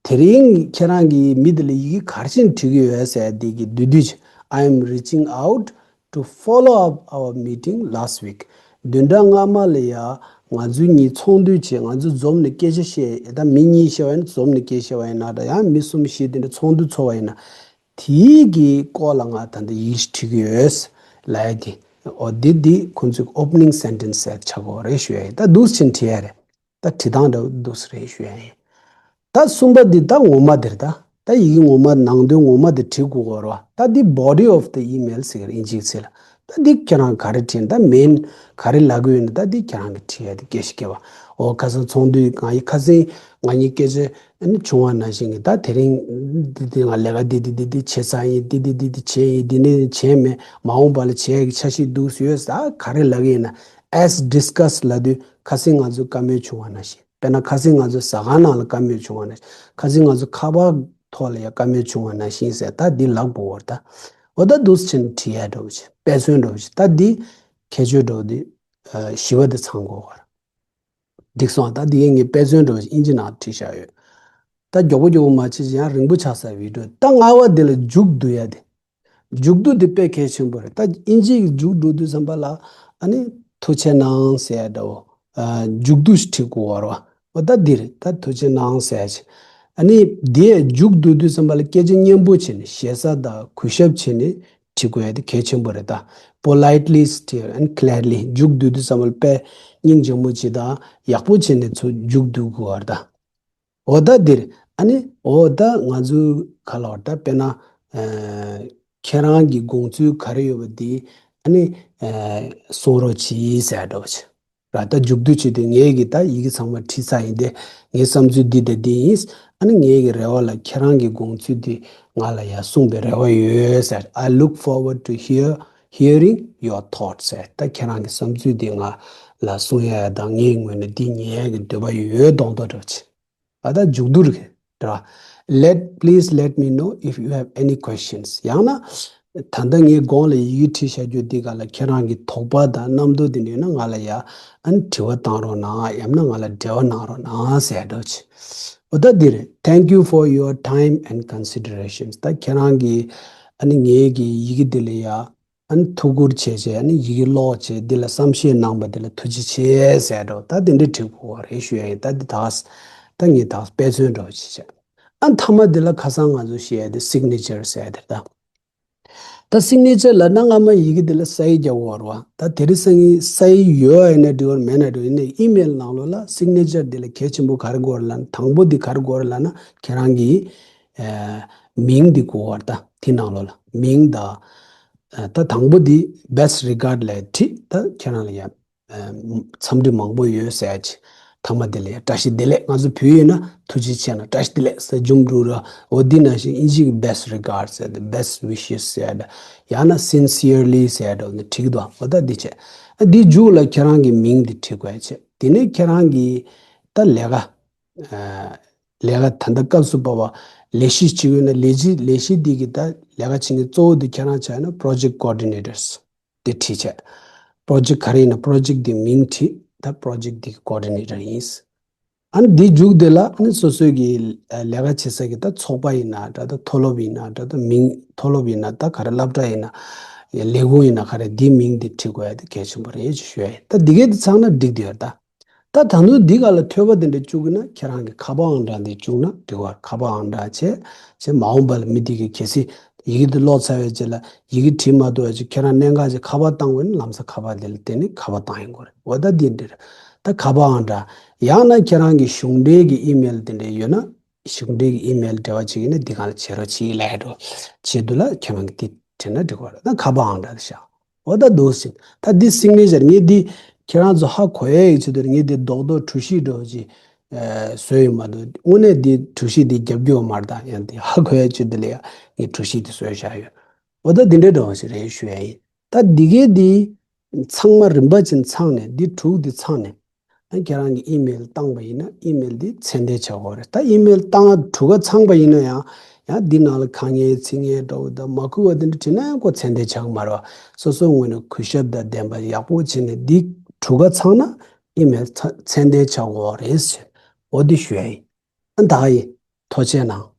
དེ་རིང་ཁྱེད་རང་གིས་མི་དེ་ལ་ཡི་གེ་ག་རེ་བྱས་ནས་བྲིས་ཀྱི་ཡོད་ཟེར་དེ་གི་བསྡུས་བསྡུས་བྱས། I am reaching out to follow up our meeting last week. བདུན་ཕྲག་སྔ་མ་ལ་ཡ་ང་ཚོ་གཉིས་ཚོགས་འདུ་བྱས། ང་ཚོ་འཛོམས་ནས་སྐད་ཆ་བཤད། ད་མི་གཉིས་བཤད་པ་ཡིན་ན། འཛོམས་ནས་སྐད་བཤད་པ་ཡིན་ན། ད་ཡང་མི་གསུམ་བཞི་དེ་འདྲ་ཚོགས་འདུ་ཚོགས་པ་ཡིན་ན། དེའི་གི་སྐོར་ལ་ང་ད་ལྟ་ཡིག་བྲིས་ཀྱི་ཡོད་ལབ་ཡ་དེ། འོ་འདི་འདི་ཁོང་ཚོའི་opening sentence ཟེར་ཆགས་ཀྱི་ཡོད་རེད་ཞུ་ཡ་ཡིན། ད་འདུག་སེ་བྱས་ནས་བྲིས་ཡ་རེད། ད་བྲིས་སྟངས་འདྲ་བོ་འདུག་སེ་རེད་ཞུ་ཡ་ཡིན། ད་གསུམ་པ་འདི་ད་ངོ་མ་འདིར་ད། ད་ཡི་གེ་ངོ་མ་ནང་དོན་ངོ་མ་འདི་བྲིས་དགོས་ཀྱི་ཡོད་རེད་བ། ད་འདི་body of the email ཟེར་གི་རེད་དབྱིན་ཇིའི་ཚིག་ལ། ད་འདི་ཁྱེད་རང་ག་རེ་བྲིས་ན། ད་main ག་རེ་ལབ་ཀྱི་ཡོད་ན། ད་འདི་ཁྱེད་རང་གིས་བྲིས་ཡ་དེ་སྐད་ཆ་སྐད་པ། འོ་ཁ་སང་ཚོགས་འདུ་ང་ཡི་ཁ་སང་ང་གཉིས་སྐད་ཆ་ཨ་ནི་བྱུང་བ་ནང་བཞིན་གྱི། ད་དེ་རིང་འདི་འདི་ང་ལས་ཀ་འདི་འདི་འདི་འདི་བྱས་ཚར་ཡིན། འདི་འདི་འདི་འདི་བྱས་ཡིན། འདི་ནས་བྱས་མེད། མ་འོངས་པ་ལ་བྱས་ཡ་གི་འཆར་གཞི་འདུག་སེ་ཡོད། ད་ག་རེ་ལབ་ཀྱི་ཡིན་ན། as discussed ལབ་དུས་ཁ་སང་ང་ཚོ་བཀའ་མོལ་བྱུང་བ་ནང་བཞིན། དཔེར་ན་ཁ་སང་ང་ཚོ་ཟ་ཁང་ནང་ལ་བཀའ་མོལ་བྱུང་བ་ནང་བཞིན། ཁ་སང་ང་ཚོ་ཁ་པར་ཐོག་ལ་ཡང་བཀའ་མོལ་བྱུང་བ་ནང་བཞིན་ཟེར། ད་འདི་ལབ་དགོས་པ་རེད་ད། འོ་ད་འདུག་སེ་བྱས་ནས་བྲིས་ཡ་འདྲ་བོ་ཅིག་དཔེ་མཚོན་འདྲ་བོ་ཅིག་ད་འདི་ཁྱད་ཆོས་འདྲ་བོ་འདི་ཨ་བཞི་པ་འདི་ཚང་དགོས་པ་རེད། འགྲིག་སོང་། ད་འདི་ངས་དཔེ་མཚོན་འདྲ་བོ་ཅིག་དབྱིན་ཇི་ནང་བྲིས་བཞག་ཡོད། ད་མགྱོགས་པོ་མགྱོགས་པོ་མ་བྱེད་ཅིག་ཡང་རིང་པོ་ཆགས་ས་བི་ཌི་ཡོ། ད་ལྔ་པ་འདི་ལ་མཇུག་བསྡུ་ཡ་དེ། མཇུག་བསྡུ་དེ་དཔེ་གལ་ཆེན་པོ་རེད། ད་དབྱིན་ཇི་གི་མཇུག་བསྡུ་དུས་ཙམ་པ་ལ་ཨ་ནི་ཐུགས་རྗེ་གནང་ཟེར་ཡ་འདྲ་བོ། ཨ་མཇུག་བསྡུ་ཞིག་བྲིས་དགོས་པ་རེད་བ། འོ་ད་འདི་རེད། ད་ཐུགས་རྗེ་གནང་ཟེར་ཡ་ཅིག་ཨ་ནི་དེ་མཇུག་བསྡུ་དུས་ཙམ་པ་ལ་སྐད་ཆ་སྙན་པོ་བྱས་ནས་ཞེ་ས་དང་གུས་ཞབས་བྱས་ནས་བྲིས་དགོས་ཡ་དེ་གལ་ཆེན་པོ་རེད་ད། politely still and clearly མཇུག་བསྡུ་དུས་ཙམ་པ་ལ་དཔེ་སྙིང་རྗེ་མོ་བྱས་དང་ཡག་པོ་བྱས་ནས་ཚུར་མཇུག་བསྡུ་དགོས་པ་རེད་ད། འོ་ད་འདིར་ཨ་ནི་འོ་ད་ང་ཚོའི་ཁ་ལོར་ད་དཔེར་ན་ཨ་ཁྱེད་རང་གི་དགོངས་ཚུལ་ག་རེ་ཡོད་པ་འདི་ཨ་ནི་ཨ་གསུང་རོགས་གྱིས་ཟེར་འདྲ་བོ་ཅིག་ར། ད་མཇུག་བསྡུ་བྱེད་དུས་ངས་ཀྱི་ད་ཡི་གེ་ཚང་མ་བྲིས་ཚར་ཡིན་ཏེ། ངའི་བསམ་ཚུལ་འདི་དང་འདི་ཡིན། ཨ་ནི་ངའི་གི་རེ་བ་ལ་ཁྱེད་རང་གི་དགོངས་ཚུལ་འདི་ང་ལ་ཡང་གསུངས་པའི་རེ་བ་ཡོད་ཟེར། I look forward to hear hearing your thoughts ཟེར། ད་ཁྱེད་རང་གི་བསམ་ཚུལ་འདི་ང་ལ་གསུང་ཡ་དང་ངའི་ངོས་ནས་འདི་ཉན་ཡ་གི་འདོད་པ་ཡོད་མདོག་མདོག་འདྲ་བོ་ཅིག་ཨ་ད་མཇུག་བསྡུ་རེད་དྲ། Let please let me know if you have any questions. ཡང་ན་ད་ལྟ་ངའི་གོང་ལ་ཡི་གེ་བྲིས་བཞག་རྒྱུ་འདི་ག་ལ་ཁྱེད་རང་གི་དོགས་པ་དང་རྣམ་རྟོག་འདི་འདྲ་ཡོད་ན་ང་ལ་ཡ་ཨ་ནི་དྲི་བ་བཏང་རོགས་གནང་། ཡང་ན་ང་ལ་འབྲེལ་བ་གནང་རོགས་གནང་ཟེར་འདྲ་བོ་ཅིག་འོ་ད་འདི་རེད། Thank you for your time and considerations. ད་ཁྱེད་རང་གིས་ཨ་ནི་ངའི་གི་ཡི་གེ་འདི་ལ་ཡ་ཨ་ནི་ཐུགས་ཁུར་བྱས་བྱས། ཨ་ནི་ཡི་གེ་ཀློག་བྱས། འདི་ལ་བསམ་ཤེས་གནང་པ་འདི་ལ་ཐུགས་རྗེ་ཆེ་ཟེར་འགྲོ། ད་འདི་འདྲ་བྲིས་དགོས་པ་རེད་ཞུ་ཡ་ཡིན། ད་འདི་དག་ད་ངས་དག་དཔེ་མཚོན་འདྲ་བོ་ཅིག་བྱས། ཨ་མཐའ་མ་འདི་ལ་ཁ་སང་ང་ཚོ་བཤད་ཡ་དེ་སིག་ནེ་ཅར་ཟེར་ཡ་དེ་རེད་ད། ད་སིག་ནེ་ཅར་ལབ་ན་སྔ་མ་ཡི་གེ་འདི་ལ་ས་ཡིག་རྒྱག་དགོས་པ་རེད་བ། ད་དེ་རིང་སང་ཉིན་ས་ཡིག་ཡོད་ཡིན་ན་འགྲིག་གི་རེད། མེད་ན་འགྲིག་གི་རེད། ཡིན་ནའི་ཨི་མེལ་ནང་ལོགས་ལ་སིག་ནེ་ཅར་འདི་ལ་གལ་ཆེན་པོ་ག་རེ་དགོས་རེད་ལབ་ན། དང་པོ་འདི་ག་རེ་དགོས་རེད་ལབ་ན་ཁྱེད་རང་གི་ཨ་མིང་འདི་དགོས་པ་རེད། ད་དེ་ནང་ལོགས་ལ་མིང་དང་། ཨ་ད་དང་པོ་འདི་best regard ལབ་བྲིས། ད་ཁྱེད་རང་ལ་ཡ་ཨ་འཚམས་འདྲི་མང་པོ་ཡོད་ཟེར་ཡ་ཅིག་མཐའ་མ་དེ་ལ་ཡ་བཀྲ་ཤིས་བདེ་ལེགས། ང་ཚོ་བོད་ཡིན་ན་ཐུགས་རྗེ་ཆེ་ན་བཀྲ་ཤིས་བདེ་ལེགས་ཟེར། རྒྱུ་འགྲོ་ར། འོ་འདི་ནང་བཞིན་དབྱིན་ཇི་གི་best regard ཟེར་ཏེ་best wishes ཟེར་ཡ་འདྲ། ཡང་ན་sincerely ཟེར་ཡ་འདྲ་ནི་བྲིས་འདུག་འོ་ད་འདི་བྱས། ཨ་འདི་མཇུག་ལ་ཁྱེད་རང་གི་མིང་འདི་བྲིས་དགོས་ཡ་བྱས། དེ་ནས་ཁྱེད་རང་གི་ད་ལས་ཀ་ཨ་ལས་ཀ་ད་ལྟ་སྐབས་སུ་བབས་པ་ལས་གཞི་བྱེད་ཀྱི་ཡོད་ན་ལས་གཞི་ལས་གཞི་འདི་གི་ད་ལས་ཀ་བྱེད་མཁན་གཙོ་བོ་འདི་ཁྱེད་རང་ཆགས་ན་project coordinators དེ་བྲིས་བྱས། project ག་རེ་ཡིན་ན་project འདི་མིང་བྲིས། ད་project འདི་གི་coordinator ཡིན། ཨ་ནི་འདི་མཇུག་དེ་ལ་ཨ་ནི་སོ་སོའི་གི་ལས་ཀ་བྱེད་ས་གི་ད་ཚོགས་པ་ཡིན་ན་འདྲ། ད་མཐོ་སློབ་ཡིན་ན་འདྲ། ད་མིང་མཐོ་སློབ་ཡིན་ན་ད་ག་རེ་སློབ་གྲྭ་ཡིན་ན་ལས་ཁུངས་ཡིན་ན་ག་རེ་འདི་མིང་འདི་བྲིས་དགོས་ཡ་དེ་གལ་ཆེན་པོ་རེད་ཅེས་ཞུ་ཡ་ཡིན། ད་འདི་གས་དེ་ཚང་ན་འགྲིག་དེ་ཡོད་ད། ད་ད་དུང་འདི་ག་ལ་ཐོས་པ་དེ་འདྲ་བཅུག་གི་ན་ཁྱེད་རང་གི་ཁ་པར་ཨང་གྲངས་འདི་བཅུག་ན་འགྲིག་བ། ཁ་པར་ཨང་གྲངས་བྱས་བྱས་མ་འོངས་པ་ལ་མི་དེ་གི་གལ་སྲིད་ཡི་གེ་འདི་ཀློག་ཚར་བའི་རྗེས་ལ་ཡི་གེ་བྲིས་མ་ཐུབ་པ་ཅིག་ཁྱེད་རང་གནད་འགག་ཅིག་ཁ་པར་བཏང་བས་ན་ལམ་སང་ཁ་པར་དེ་ལ་བརྟེན་ནས་ཁ་པར་བཏང་ཡོང་གི་རེད། འོ་ད་འདི་འདྲ་རེད། ད་ཁ་པར་ཨང་གྲངས་ཡང་ན་ཁྱེད་རང་གི་གཞུང་འབྲེལ་གྱི་ཨི་མེལ་དེ་འདྲ་ཡོད་ན་གཞུང་འབྲེལ་གྱི་ཨི་མེལ་འབྲེལ་བ་བྱེད་ཀྱི་ན་འདི་གང་ལ་བྱེད་རོགས་གྱིས་ལབ་འགྲོ་བྱེད་དུས་ལ་ཁྱེད་རང་གི་འདི་བྲིས་ན་འགྲིག་གི་རེད། ད་ཁ་པར་ཨང་གྲངས་དེ་བཞག་འོ་ད་འདུག་ཟིན། ད་འདི་སིག་ནེ་ཅར་ངས་འདི་ཁྱེད་རང་ཚོ་ཧ་གོ་ཡ་ཡི་ཆེད་དུ་ངས་འདི་རྡོག་རྡོག་གྲུ་བཞི་འདྲ་བོ་ཅིག་ཨ་བཟོས་ཡོད་མ་གཏོགས་དངོས་གནས་འདི་གྲུ་བཞི་འདི་རྒྱབ་རྒྱུ་ཡོད་མ་རེད། ད་ཡང་འདི་ཧ་གོ་ཡ་ཆེད་དུ་ལ་ཡ་ངས་གྲུ་བཞི་འདི་བཟོས་བཞག་ཡོད། འོ་ད་འདི་འདྲའི་འདྲ་བོ་ཞིག་རེད་ཞུ་ཡ་ཡིན། ད་འདི་གའི་འདི་ཚང་མ་རིམ་པ་ཅན་ཚང་ནས་འདི་དྲུག་འདི་ཚང་ནས། ཨ་ཁྱེད་རང་གིས་ཨི་མེལ་བཏང་པ་ཡིན་ན་ཨི་མེལ་འདི་ཚད་ལྡན་ཆགས་ཀྱི་ཡོད་རེད། ད་ཨི་མེལ་བཏང་དྲུག་ག་ཚང་པ་ཡིན་ན་ཡང་ཡང་འདི་ནང་ལ་ཁ་ངན་ཚིག་ངན་འདྲ་བོ་དང་མ་གུས་པ་དེ་འདྲ་བྲིས་ན་ཡང་ཁོ་ཚད་ལྡན་ཆགས་ཀྱི་མ་རེད་བ། སོ་སོའི་ངོས་ནས་གུས་ཞབས་དང་ལྡན་པ་ཡག་པོ་བྱས་ནས་འདི་དྲུག་ག་ཚང་ན་ཨི་མེལ་ཚ་ཚད་ལྡན་ཆགས་ཀྱི་ཡོད་རེད་ཟེར། འོ་འདི་ཞུ་ཡ་ཡིན། ཨ་བདག་ཡིས་ཐུགས་རྗེ་གནང་